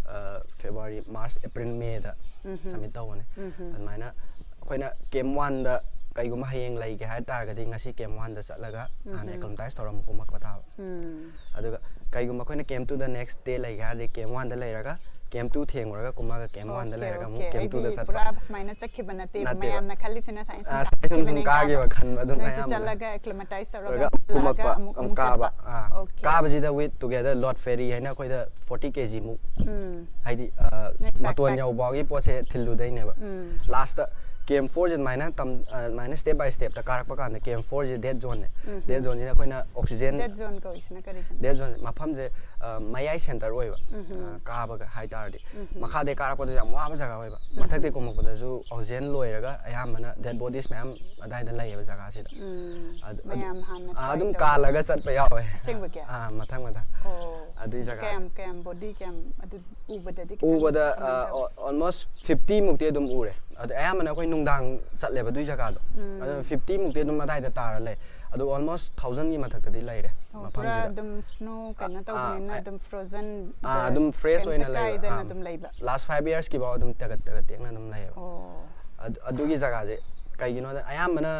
ꯑ, ꯐꯦꯕꯋꯥꯔꯤ, ꯃꯥꯔꯆ, ꯑꯦꯄ꯭ꯔꯤꯜ, ꯃꯦꯗ ꯎꯝꯍꯨꯝ꯫ ꯁꯕꯃꯤꯠ ꯇꯧꯕꯅꯦ꯫ ꯎꯝꯍꯨꯝ꯫ ꯑꯗꯨꯃꯥꯏꯅ ꯑꯩꯈꯣꯏꯅ ꯀꯦꯝ ꯋꯥꯟꯗ ꯀꯩꯒꯨꯝꯕ ꯍꯌꯦꯡ ꯂꯩꯒꯦ ꯍꯥꯏ ꯇꯥꯔꯒꯗꯤ ꯉꯁꯤ ꯀꯦꯝ ꯋꯥꯟꯗ ꯆꯠꯂꯒ ꯍꯥꯟꯅ ꯎꯝꯍꯨꯝ꯫ ꯑꯦꯀ꯭ꯂꯃꯇꯥꯏꯁ ꯇꯧꯔ ꯑꯃꯨꯛ ꯀꯨꯝꯃꯛꯄ ꯇꯥꯕ꯫ ꯎꯝ꯫ ꯑꯗꯨꯒ ꯀꯩꯒꯨꯝꯕ ꯑꯩꯈꯣꯏꯅ ꯀꯦꯝ ꯇꯨꯗ ꯅꯦꯛꯁ ꯗꯦ ꯂꯩꯒꯦ ꯍꯥꯏꯔꯗꯤ ꯀꯦꯝ ꯋꯥꯟꯗ ꯂꯩꯔꯒ ꯀꯦꯝ ꯇꯨ ꯊꯦꯡꯉꯨꯔꯒ ꯀꯨꯝꯃꯒ ꯀꯦꯝ ꯋꯥꯟꯗ ꯑꯣꯀꯦ, ꯂꯩꯔꯒ ꯑꯃꯨꯛ ꯑꯣꯀꯦ꯫ ꯀꯦꯝ ꯇꯨꯗ ꯑꯩꯗꯤ ꯆꯠꯄ꯫ ꯄꯨꯔꯥ ꯁꯨꯃꯥꯏꯅ ꯆꯠꯈꯤꯕ ꯅꯠꯇꯦꯕ꯫ ꯅꯠꯇꯦꯕ꯫ ꯃꯌꯥꯝꯅ ꯈꯜꯂꯤꯁꯤꯅ ꯁꯨꯃꯥꯏꯅ ꯑꯥ, ꯆꯠꯈꯤꯕꯅꯦ ꯁꯨꯝ ꯀꯥꯏꯅ꯫ ꯀꯥꯈꯤꯕ ꯈꯟꯕ ꯑꯗꯨꯝ ꯅꯣꯏꯁꯦ ꯑꯌꯥꯝꯕꯅ꯫ ꯆꯠꯂꯒ ꯑꯦꯀ꯭ꯂꯃꯇꯥꯏꯁ ꯇꯧꯔꯒ ꯇꯧꯔꯒ ꯑꯃꯨꯛ ꯍꯜꯂꯛꯑꯒ ꯀꯨꯝꯃꯛꯄ, ꯑꯃꯨꯛ ꯑꯃꯨꯛ ꯑꯃꯨꯛ ꯀꯥꯕ꯫ ꯆꯠꯄ꯫ ꯑꯥ꯫ Okay. ꯀꯥꯕꯁꯤꯗ with together load ferry ꯍꯥꯏꯅ ꯑꯩꯈꯣꯏꯗ ꯐꯣꯔꯇꯤ ꯀꯦ ꯖꯤ ꯃꯨꯛ ꯎꯝ꯫ ꯍꯥꯏꯗꯤ ꯑ, ꯅꯣꯏ ꯃꯇꯣꯟ backpack꯫ ꯌꯧꯕꯒꯤ ꯄꯣꯠꯁꯦ ꯊꯤꯜꯂꯨꯗꯣꯏꯅꯦꯕ꯫ ꯎꯝ꯫ ꯂꯥꯁꯇ ꯀꯦꯝ ꯐꯣꯔꯁꯦ ꯑꯗꯨꯃꯥꯏꯅ ꯇꯝ-, ꯑ, ꯑꯗꯨꯃꯥꯏꯅ ꯁ꯭ꯇꯦꯞ ꯕꯥꯏ ꯁ꯭ꯇꯦꯞꯇ ꯀꯥꯔꯛꯄ ꯀꯥꯟꯗ ꯀꯦꯝ ꯐꯣꯔꯁꯦ ꯗꯦꯠ ꯖꯣꯟꯅꯦ꯫ ꯎꯝ꯫ ꯗꯦꯠ ꯖꯣꯟꯁꯤꯅ ꯑꯩꯈꯣꯏꯅ ꯑꯣꯛꯁꯤꯖꯦꯟ ꯗꯦꯠ ꯖꯣꯟ ꯀꯧꯔꯤꯁꯤꯅ ꯀꯔꯤꯒꯤꯅꯣ? ꯗꯦꯠ ꯖꯣꯟ ꯃꯐꯝꯁꯦ ꯑ, ꯃꯌꯥꯏ ꯁꯦꯟꯇꯔ ꯑꯣꯏꯕ꯫ ꯎꯝ꯫ ꯑ, ꯀꯥꯕꯒ ꯍꯥꯏꯇꯥꯔꯗꯤ꯫ ꯎꯝ꯫ ꯃꯈꯥꯗꯩ ꯀꯥꯔꯛꯄꯗꯁꯨ ꯌꯥꯝ ꯋꯥꯕ ꯖꯒꯥ ꯑꯣꯏꯕ꯫ ꯎꯝ꯫ ꯃꯊꯛꯇꯩ ꯀꯨꯝꯃꯛꯄꯗꯁꯨ ꯑꯣꯛꯁꯤꯖꯦꯟ ꯂꯣꯏꯔꯒ ꯑꯌꯥꯝꯕꯅ ꯗꯦꯠ ꯕꯣꯗꯤꯁ ꯃꯌꯥꯝ ꯑꯗꯥꯏꯗ ꯂꯩꯌꯦꯕ ꯖꯒꯥꯁꯤꯗ꯫ ꯎꯝ꯫ ꯑꯗꯨ-, ꯃꯌꯥꯝ ꯍꯥꯟꯅ try ꯑꯗꯨꯝ ꯇꯧꯔꯒ꯫ ꯀꯥꯜꯂꯒ ꯆꯠꯄ ꯌꯥꯎꯋꯦ꯫ ꯑꯁꯦꯡꯕꯒꯤ? ꯑꯥ, ꯃꯊꯪ ꯃꯊꯪ꯫ ꯑꯣ꯫ ꯑꯗꯨꯏ ꯖꯒꯥ꯫ ꯀꯌꯥꯝ, ꯀꯌꯥꯝ ꯕꯣꯗꯤ ꯀꯌꯥꯝ ꯑꯗꯨ ꯎꯕꯗꯗꯤ ꯈꯤꯇꯪ ꯎꯕꯗ ꯀꯃꯥꯏꯅ ꯇꯧ? ꯑꯣꯜꯃꯣꯁ ꯐꯤꯐꯇꯤ ꯃꯨꯛꯇꯤ ꯑꯗꯨꯝ ꯎꯔꯦ꯫ ꯑꯗꯣ ꯑꯌꯥꯝꯕꯅ ꯑꯩꯈꯣꯏ ꯅꯨꯡꯗꯥꯡ ꯆꯠꯂꯦꯕ ꯑꯗꯨꯏ ꯖꯒꯥꯗꯣ꯫ ꯑꯗꯨ ꯐꯤꯐꯇꯤ ꯃꯨꯛꯇꯤ ꯑꯗꯨꯝ ꯑꯗꯥꯏꯗ ꯇꯥꯔ ꯂꯩ꯫ ꯑꯗꯣ almost thousand ꯒꯤ ꯃꯊꯛꯇꯗꯤ ꯂꯩꯔꯦ꯫ ꯑꯣ, ꯄꯨꯔꯥ ꯃꯐꯝꯁꯤꯗ꯫ ꯑꯗꯨꯝ snow ꯀꯩꯅꯣ ꯑꯥ, ꯇꯧꯕꯅꯤꯅ ꯑꯥ, ꯑꯗꯨꯝ frozen ꯑꯥ, ꯑꯗꯨꯝ fresh ꯑꯣꯏꯅ ꯂꯩꯕ꯫ ꯀꯥꯏꯗꯅ ꯑꯥ, ꯑꯗꯨꯝ ꯂꯩꯕ꯫ Last five years ꯀꯤꯐꯥꯎ ꯑꯗꯨꯝ ꯇꯒꯠ ꯇꯒꯠ ꯇꯦꯛꯅ ꯑꯗꯨꯝ ꯂꯩꯌꯦꯕ꯫ ꯑꯣ꯫ ꯑꯗꯨ- ꯑꯗꯨꯒꯤ ꯖꯒꯥꯁꯦ ꯀꯩꯒꯤꯅꯣꯗ ꯑꯌꯥꯝꯕꯅ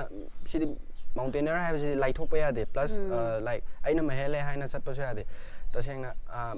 ꯁꯤꯗꯤ mountaineer ꯍꯥꯏꯕꯁꯤꯗꯤ ꯂꯥꯏꯊꯣꯛꯄ ꯌꯥꯗꯦ꯫ Plus, ꯎꯝ꯫ ꯑ, like, ꯑꯩꯅ ꯃꯍꯦꯜꯂꯦ ꯍꯥꯏꯅ ꯆꯠꯄꯁꯨ ꯌꯥꯗꯦ꯫ ꯇꯁꯦꯡꯅ, ꯑ,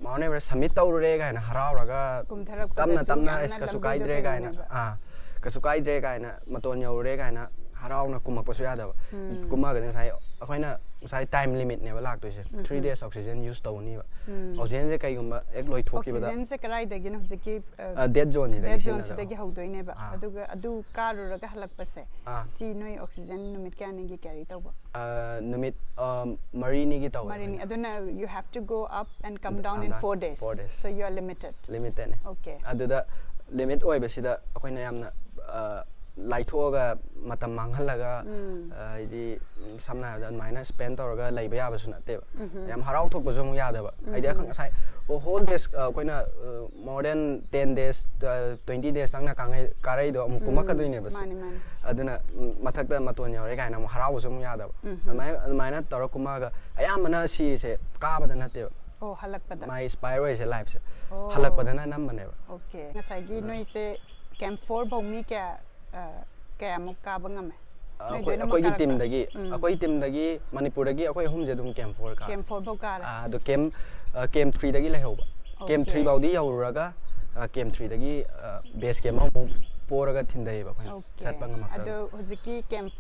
Mount Everest summit ꯇꯧꯔꯨꯔꯦ ꯀꯥꯏꯅ ꯍꯔꯥꯎꯔꯒ ꯀꯨꯝꯊꯔꯛꯄꯗꯁꯨ ꯇꯞꯅ ꯇꯞꯅ ꯌꯥꯝꯅ "ꯑꯁ, ꯀꯩꯁꯨ ꯂꯝꯕꯤꯗ ꯀꯥꯏꯗ꯭ꯔꯦ" ꯀꯥꯏꯅ, ꯀꯩꯅꯣꯅꯦꯕ꯫ ꯑꯥ, "ꯀꯩꯁꯨ ꯀꯥꯏꯗ꯭ꯔꯦ" ꯀꯥꯏꯅ, ꯃꯇꯣꯟ ꯌꯧꯔꯨꯔꯦ ꯀꯥꯏꯅ ꯍꯔꯥꯎꯅ ꯀꯨꯝꯃꯛꯄꯁꯨ ꯌꯥꯗꯕ꯫ ꯎꯝ꯫ ꯀꯨꯝꯃꯒꯗꯤ ꯉꯁꯥꯏ ꯑꯩꯈꯣꯏꯅ ꯉꯁꯥꯏ time limit ꯅꯦꯕ ꯂꯥꯛꯇꯣꯏꯁꯦ꯫ ꯎꯝ, Three ꯎꯝ꯫ days oxygen use ꯇꯧꯅꯤꯕ꯫ ꯎꯝ꯫ Oxygen ꯁꯦ ꯀꯩꯒꯨꯝꯕ ꯍꯦꯛ ꯂꯣꯏꯊꯣꯛꯈꯤꯕꯗ, Oxygen ꯁꯦ ꯀꯗꯥꯏꯗꯒꯤꯅꯣ? ꯍꯧꯖꯤꯛꯀꯤ, ꯑ, ꯑ, dead zone ꯁꯤꯗꯒꯤ dead zone ꯁꯤꯖꯤꯟꯅꯗꯣꯏꯕ꯫ ꯁꯤꯗꯒꯤ ꯍꯧꯗꯣꯏꯅꯦꯕ꯫ ꯑꯥ꯫ ꯑꯗꯨꯒ ꯑꯗꯨ ꯀꯥꯔꯨꯔꯒ ꯍꯜꯂꯛꯄꯁꯦ, ꯑꯥ꯫ ꯁꯤ ꯅꯣꯏ oxygen ꯅꯨꯃꯤꯠ ꯀꯌꯥꯅꯤꯒꯤ carry ꯇꯧꯕ? ꯑ, ꯅꯨꯃꯤꯠ, ꯑ, ꯃꯔꯤꯅꯤꯒꯤ ꯇꯧꯋꯦ ꯃꯔꯤꯅꯤ꯫ ꯑꯩꯈꯣꯏꯅ꯫ ꯑꯗꯨꯅ you have to go up and come down Come in down, four days. four days. So you are limited. Limit ꯅꯦ꯫ Okay. ꯑꯗꯨꯗ limit ꯑꯣꯏꯕꯁꯤꯗ ꯑꯩꯈꯣꯏꯅ ꯌꯥꯝꯅ, ꯑ, ꯂꯥꯏꯊꯣꯛꯑꯒ ꯃꯇꯝ ꯃꯥꯡꯍꯜꯂꯒ, ꯎꯝ꯫ ꯑ, ꯍꯥꯏꯗꯤ, ꯎꯝ, ꯁꯝꯅ ꯍꯥꯏꯔꯕꯗ ꯑꯗꯨꯃꯥꯏꯅ spend ꯇꯧꯔꯒ ꯂꯩꯕ ꯌꯥꯕꯁꯨ ꯅꯠꯇꯦꯕ꯫ ꯎꯝꯍꯨꯝ꯫ ꯌꯥꯝ ꯍꯔꯥꯎ ꯊꯣꯛꯄꯁꯨ ꯑꯃꯨꯛ ꯌꯥꯗꯕ꯫ ꯍꯥꯏꯗꯤ ꯎꯝꯍꯨꯝ꯫ ꯑꯩꯈꯣꯏ ꯉꯁꯥꯏ, ꯑꯣ, whole days, ꯑ, ꯑꯩꯈꯣꯏꯅ, ꯑ, more than ten days, ꯑ, twenty days ꯆꯪꯅ ꯀꯥꯡꯉꯩ-, ꯀꯥꯔꯛꯏꯗꯣ ꯑꯃꯨꯛ ꯎꯝ꯫ ꯀꯨꯝꯃꯛꯀꯗꯣꯏꯅꯦꯕ ꯁꯤ꯫ ꯃꯥꯅꯤ, ꯃꯥꯅꯤ꯫ ꯑꯗꯨꯅ, ꯎꯝ, ꯃꯊꯛꯇ ꯃꯇꯣꯟ ꯌꯧꯔꯦ ꯀꯥꯏꯅ ꯑꯃꯨꯛ ꯍꯔꯥꯎꯕꯁꯨ ꯑꯃꯨꯛ ꯌꯥꯗꯕ꯫ ꯎꯝ꯫ ꯑꯗꯨꯃꯥꯏꯅ, ꯑꯗꯨꯃꯥꯏꯅ ꯇꯧꯔ ꯀꯨꯝꯃꯛꯑꯒ ꯑꯌꯥꯝꯕꯅ ꯁꯤꯔꯤꯁꯦ ꯀꯥꯕꯗ ꯅꯠꯇꯦꯕ꯫ ꯑꯣ, ꯍꯜꯂꯛꯄꯗ꯫ My inspire ꯑꯣꯏꯔꯤꯁꯦ life ꯁꯦ꯫ ꯑꯣ꯫ ꯍꯜꯂꯛꯄꯗꯅ ꯑꯅꯝꯕꯅꯦꯕ꯫ Okay꯫ ꯉꯁꯥꯏꯒꯤ ꯑꯗꯨꯅ ꯅꯣꯏꯁꯦ camp four ꯐꯥꯎ ꯃꯤ ꯀꯌꯥ, ꯑ, ꯀꯌꯥꯃꯨꯛ ꯀꯥꯕ ꯉꯝꯃꯦ? ꯑ, ꯅꯣꯏ ꯑꯩꯈꯣꯏ, ꯂꯣꯏꯅꯃꯛ ꯑꯩꯈꯣꯏꯒꯤ ꯀꯥꯔꯛꯄ꯭ꯔꯥ? team ꯗꯒꯤ, ꯎꯝ꯫ ꯑꯩꯈꯣꯏ team ꯗꯒꯤ ꯃꯅꯤꯄꯨꯔꯗꯒꯤ ꯑꯩꯈꯣꯏ ꯑꯍꯨꯝꯁꯦ ꯑꯗꯨꯝ camp four ꯀꯥꯔꯦ꯫ Camp four ꯐꯥꯎ ꯀꯥꯔꯦ꯫ ꯑꯥ, ꯑꯗꯣ camp, ꯑ, camp three ꯗꯒꯤ ꯂꯩꯍꯧꯕ꯫ Camp Okay꯫ three ꯐꯥꯎꯗꯤ ꯌꯧꯔꯨꯔꯒ, ꯑ, camp three ꯗꯒꯤ, ꯑ, base camp ꯑꯃꯃꯨꯛ ꯄꯣꯔꯒ ꯊꯤꯟꯊꯩꯌꯦꯕ ꯑꯩꯈꯣꯏꯅ꯫ Okay꯫ ꯆꯠꯄ ꯉꯝꯃꯛꯇꯕ꯫ ꯑꯗꯣ ꯍꯧꯖꯤꯛꯀꯤ camp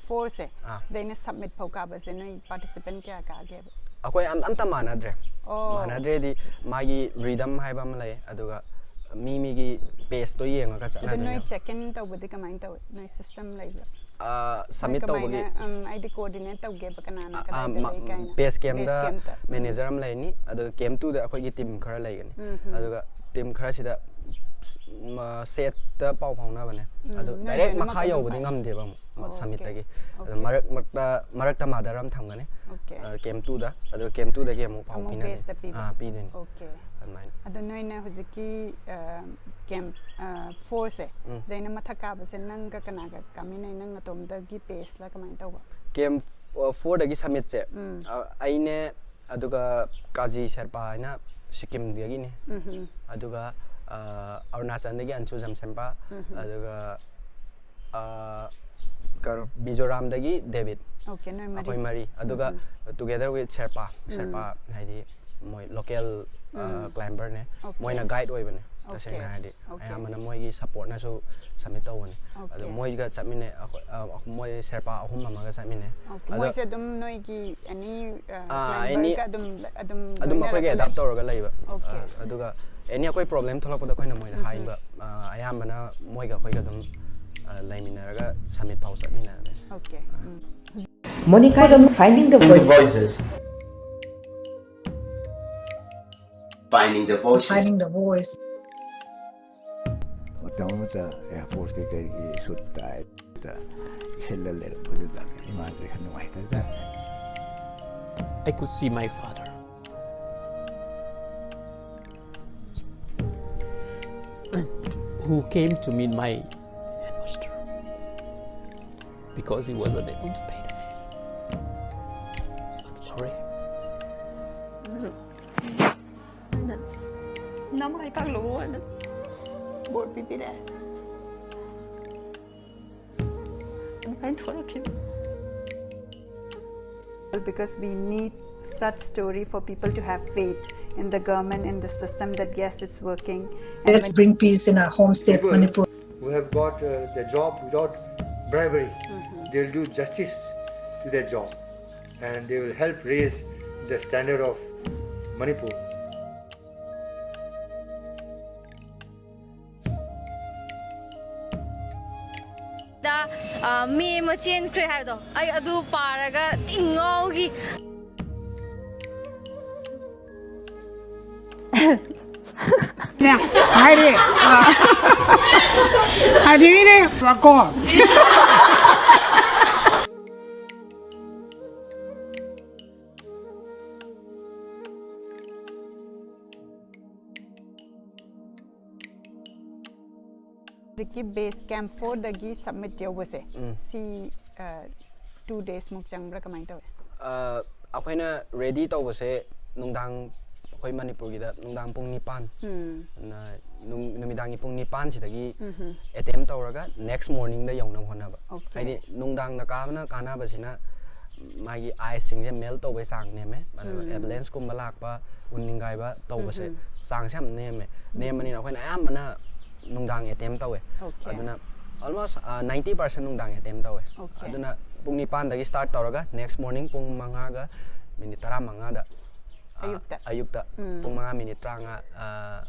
four ꯁꯦ, ꯑꯥ꯫ ꯁꯤꯗꯩꯅ summit ꯐꯥꯎ ꯀꯥꯕꯁꯦ ꯅꯣꯏ participant ꯀꯌꯥ ꯀꯥꯒꯦꯕ? ꯑꯩꯈꯣꯏ ꯑꯝ-, ꯑꯝꯇ ꯃꯥꯟꯅꯗ꯭ꯔꯦ꯫ ꯑꯣ꯫ ꯃꯥꯟꯅꯗ꯭ꯔꯦꯗꯤ ꯃꯥꯒꯤ rhythm ꯍꯥꯏꯕ ꯑꯃ ꯂꯩ, ꯑꯗꯨꯒ ꯃꯤ ꯃꯤꯒꯤ pace ꯇꯣ ꯌꯦꯡꯉꯒ ꯑꯗꯨ ꯅꯣꯏ ꯆꯠꯅꯗꯣꯏꯅꯦꯕ꯫ Check in ꯇꯧꯕꯗꯤ ꯀꯃꯥꯏꯅ ꯇꯧꯋꯤ? ꯅꯣꯏ system ꯂꯩꯕ꯭ꯔꯥ? ꯑ, summit ꯀꯃꯥꯏꯅ, ꯇꯧꯕꯒꯤ ꯎꯝ, ꯍꯥꯏꯗꯤ coordinate ꯇꯧꯒꯦꯕ, ꯀꯅꯥꯅ ꯑ, ꯀꯗꯥꯏꯗ ꯃ-, ꯂꯩ ꯀꯥꯏꯅ? base camp ꯗ Base camp ꯇ꯫ ꯎꯝ꯫ Manager ꯑꯃ ꯂꯩꯔꯅꯤ, ꯑꯗꯨꯒ camp two ꯗ ꯑꯩꯈꯣꯏꯒꯤ team ꯈꯔ ꯂꯩꯒꯅꯤ꯫ ꯎꯝ, ꯎꯝ꯫ ꯑꯗꯨꯒ team ꯈꯔꯁꯤꯗ ꯁꯦꯠꯇ ꯄꯥꯎ ꯐꯥꯎꯅꯕꯅꯦ꯫ ꯎꯝ, ꯑꯗꯨ ꯅꯣꯏ direct ꯂꯣꯏꯅꯃꯛ ꯃꯈꯥ ꯑꯗꯨꯝ ꯌꯧꯕꯗꯤ ꯐꯥꯎ- ꯉꯝꯗꯦꯕ ꯑꯃꯨꯛ ꯑꯣ, okay, ꯁꯝꯃꯤꯠꯇꯒꯤ꯫ ꯑꯗꯨ okay. ꯃꯔꯛ ꯃꯔꯛꯇ ꯃꯔꯛꯇ ꯃꯥꯗꯔ ꯑꯃ ꯊꯝꯒꯅꯤ꯫ Okay. ꯑ, ꯀꯦꯝ ꯇꯨꯗ꯫ ꯑꯗꯨ ꯀꯦꯝ ꯇꯨꯗꯒꯤ ꯑꯃꯨꯛ ꯄꯥꯎ ꯑꯃꯨꯛ ꯄꯤꯅꯒꯅꯤ꯫ Baseꯇ ꯄꯤꯕ꯫ ꯑꯥ, ꯄꯤꯗꯣꯏꯅꯤ꯫ Okay. ꯑꯗꯨꯃꯥꯏꯅ꯫ ꯑꯗꯣ ꯅꯣꯏꯅ ꯍꯧꯖꯤꯛꯀꯤ, ꯑ, ꯀꯦꯝ, ꯑ, ꯐꯣꯔꯁꯦ, ꯎꯝ꯫ ꯁꯤꯗꯩꯅ ꯃꯊꯛ ꯀꯥꯕꯁꯦ ꯅꯪꯒ ꯀꯅꯥꯒ ꯀꯥꯃꯤꯟꯅꯩ? ꯅꯪ ꯅꯇꯣꯝꯗꯒꯤ ꯄꯦꯁꯂ ꯀꯃꯥꯏꯅ ꯇꯧꯕ? ꯀꯦꯝ ꯐ-, ꯐꯣꯔꯗꯒꯤ ꯁꯝꯃꯤꯠꯁꯦ, ꯎꯝ꯫ ꯑ, ꯑꯩꯅꯦ, ꯑꯗꯨꯒ ꯀꯥꯖꯤ ꯁꯦꯔꯄꯥ ꯍꯥꯏꯅ ꯁꯤꯛꯀꯤꯝꯗꯒꯤꯅꯤ꯫ ꯎꯝ ꯍꯝ꯫ ꯑꯗꯨꯒ, ꯑ, ꯑꯔꯨꯅꯥꯆꯜꯗꯒꯤ ꯑꯟꯁꯨ ꯖꯝꯁꯦꯝꯄꯥ, ꯎꯝ ꯍꯝ꯫ ꯑꯗꯨꯒ, ꯑ, ꯀꯩꯅꯣ, ꯃꯤꯖꯣꯔꯥꯝꯗꯒꯤ ꯗꯦꯕꯤꯠ꯫ Okay, ꯅꯣꯏ ꯃꯔꯤ꯫ ꯑꯩꯈꯣꯏ ꯃꯔꯤ꯫ ꯑꯗꯨꯒ ꯎꯝ ꯍꯝ꯫ Together with ꯁꯦꯔꯄꯥ, ꯎꯝ꯫ ꯁꯦꯔꯄꯥ ꯍꯥꯏꯗꯤ ꯃꯣꯏ ꯂꯣꯀꯦꯜ, ꯑ, ꯎꯝ꯫ ꯀ꯭ꯂꯥꯏꯝꯕꯔꯅꯦ꯫ Okay꯫ ꯃꯣꯏꯅ ꯒꯥꯏꯗ ꯑꯣꯏꯕꯅꯦ, okay꯫ ꯇꯁꯦꯡꯅ ꯍꯥꯏꯔꯗꯤ꯫ Okay꯫ ꯑꯌꯥꯝꯕꯅ ꯃꯣꯏꯒꯤ ꯁꯞꯄꯣꯔꯠꯅꯁꯨ ꯁꯝꯃꯤꯠ ꯇꯧꯕꯅꯦ꯫ ꯑꯗꯣ Okay꯫ ꯃꯣꯏꯒ ꯆꯠꯃꯤꯟꯅꯩ, ꯑꯩꯈꯣꯏ, ꯑ, ꯃꯣꯏ ꯁꯦꯔꯄꯥ ꯑꯍꯨꯝ ꯑꯃꯒ ꯆꯠꯃꯤꯟꯅꯩ꯫ Okay, ꯑꯗꯣ ꯃꯣꯏꯁꯦ ꯑꯗꯨꯝ ꯅꯣꯏꯒꯤ any, ꯑ, ꯑꯥ, any climberꯒ ꯑꯗꯨꯝ, ꯑꯗꯨꯝ ꯑꯗꯨꯝ ꯑꯩꯈꯣꯏꯒ ꯂꯣꯏꯅꯔꯒ adapt ꯂꯩ? ꯇꯧꯔꯒ ꯂꯩꯕ꯫ Okay꯫ ꯑ, ꯑꯗꯨꯒ any ꯑꯩꯈꯣꯏ problem ꯊꯣꯛꯂꯛꯄꯗ ꯑꯩꯈꯣꯏꯅ ꯃꯣꯏꯗ ꯎꯝ ꯍꯝ꯫ ꯍꯥꯏꯕ, ꯑ, ꯑꯌꯥꯝꯕꯅ ꯃꯣꯏꯒ ꯑꯩꯈꯣꯏꯒ ꯑꯗꯨꯝ, ꯑ, ꯂꯩꯃꯤꯟꯅꯔꯒ ꯁꯝꯃꯤꯠ ꯐꯥꯎ ꯆꯠꯃꯤꯟꯅꯔꯦ꯫ Okay꯫ Um. Monica, finding the voices. Finding the voices. Finding the voice. ꯃꯇꯝ ꯑꯃꯗ ꯑꯦꯌꯥꯔꯐꯣꯔꯁꯀꯤ ꯀꯩꯒꯤ ꯁꯨꯠ ꯇꯥꯏꯞꯇ ꯏꯁꯤꯜꯂ ꯂꯩꯔꯝꯕꯗꯨꯗ ꯏꯃꯥꯁꯦ ꯈꯔ ꯅꯨꯡꯉꯥꯏꯇꯖꯥꯠꯅꯤ꯫ I could see my father, who came to meet my headmaster because he wasn't able to pay the fees. I'm sorry. ꯅꯃꯥꯏ ꯄꯥꯛꯂꯛꯑꯣꯅ ꯕꯣꯔ ꯄꯤꯕꯤꯔꯛꯑꯦ꯫ ꯑꯗꯨꯃꯥꯏꯅ ꯊꯣꯛꯂꯛꯈꯤꯕ꯫ Because we need such story for people to have faith in the government, in the system, that yes, it's working. And let's when bring peace in our home state, people Manipur. Who have got, uh, the job without bribery, mm-hmm, they'll do justice to their job and they will help raise the standard of Manipur. ꯗ, ꯑ, ꯃꯤ ꯑꯃ ꯆꯦꯟꯈ꯭ꯔꯦ ꯍꯥꯏꯕꯗꯣ, ꯑꯩ ꯑꯗꯨ ꯄꯥꯔꯒ ꯊꯤ ꯉꯥꯎꯈꯤ꯫ ꯍꯥꯏꯔꯦ꯫ ꯑꯗꯨꯒꯤꯅꯦ ꯀꯣ꯫ ꯍꯧꯖꯤꯛꯀꯤ ꯕꯦꯁ ꯀꯦꯝꯞ ꯐꯣꯔꯗꯒꯤ ꯁꯕꯃꯤꯠ ꯌꯧꯕꯁꯦ, ꯎꯝ꯫ ꯁꯤ ꯇꯨ ꯗꯦꯖꯃꯨꯛ ꯆꯪꯕ꯭ꯔꯥ, ꯀꯃꯥꯏꯅ ꯇꯧꯋꯤ? ꯑ, ꯑꯩꯈꯣꯏꯅ ꯔꯦꯗꯤ ꯇꯧꯕꯁꯦ ꯅꯨꯡꯗꯥꯡ, ꯑꯩꯈꯣꯏ ꯃꯅꯤꯄꯨꯔꯒꯤꯗ ꯅꯨꯡꯗꯥꯡ ꯄꯨꯡ ꯅꯤꯄꯥꯟ꯫ ꯎꯝ꯫ ꯅ-, ꯅꯨꯡ-, ꯅꯨꯃꯤꯗꯥꯡꯒꯤ ꯄꯨꯡ ꯅꯤꯄꯥꯟꯁꯤꯗꯒꯤ ꯎꯝꯍꯨꯝ꯫ ꯑꯦꯇꯦꯝ ꯇꯧꯔꯒ ꯅꯦꯛꯁ ꯃꯣꯔꯅꯤꯡꯗ ꯌꯧꯅꯕ ꯍꯣꯠꯅꯕ꯫ ꯑꯣꯀꯦ꯫ ꯍꯥꯏꯗꯤ ꯅꯨꯡꯗꯥꯡꯗ ꯀꯥꯕꯅ ꯀꯥꯟꯅꯕꯁꯤꯅ ꯃꯥꯒꯤ ꯑꯥꯏꯁꯁꯤꯡꯁꯦ ꯃꯦꯜꯠ ꯇꯧꯕꯩ ꯆꯥꯡ ꯅꯦꯝꯃꯦ꯫ ꯑꯗꯨꯒ ꯎꯝ꯫ ꯑꯦꯚꯂꯦꯟꯁꯀꯨꯝꯕ ꯂꯥꯛꯄ, ꯎꯟ ꯅꯤꯡꯒꯥꯏꯕ ꯇꯧꯕꯁꯦ ꯎꯝꯍꯨꯝ꯫ ꯆꯥꯡꯁꯦ ꯌꯥꯝ ꯅꯦꯝꯃꯦ꯫ ꯎꯝ꯫ ꯅꯦꯝꯕꯅꯤꯅ ꯑꯩꯈꯣꯏꯅ ꯑꯌꯥꯝꯕꯅ ꯅꯨꯡꯗꯥꯡ ꯑꯦꯇꯦꯝ ꯇꯧꯋꯦ꯫ ꯑꯣꯀꯦ꯫ ꯑꯗꯨꯅ almost, ꯑ, ninety percent ꯅꯨꯡꯗꯥꯡ ꯑꯦꯇꯦꯝ ꯇꯧꯋꯦ꯫ ꯑꯣꯀꯦ꯫ ꯑꯗꯨꯅ ꯄꯨꯡ ꯅꯤꯄꯥꯟꯗꯒꯤ ꯁ꯭ꯇꯥꯔꯠ ꯇꯧꯔꯒ ꯅꯦꯛꯁ ꯃꯣꯔꯅꯤꯡ ꯄꯨꯡ ꯃꯉꯥꯒ ꯃꯤꯅꯤꯠ ꯇꯔꯥꯃꯉꯥꯗ, ꯑ, ꯑꯌꯨꯛꯇ? ꯑꯌꯨꯛꯇ ꯎꯝ꯫ ꯄꯨꯡ ꯃꯉꯥ ꯃꯤꯅꯤꯠ ꯇꯔꯥꯃꯉꯥ, ꯑ,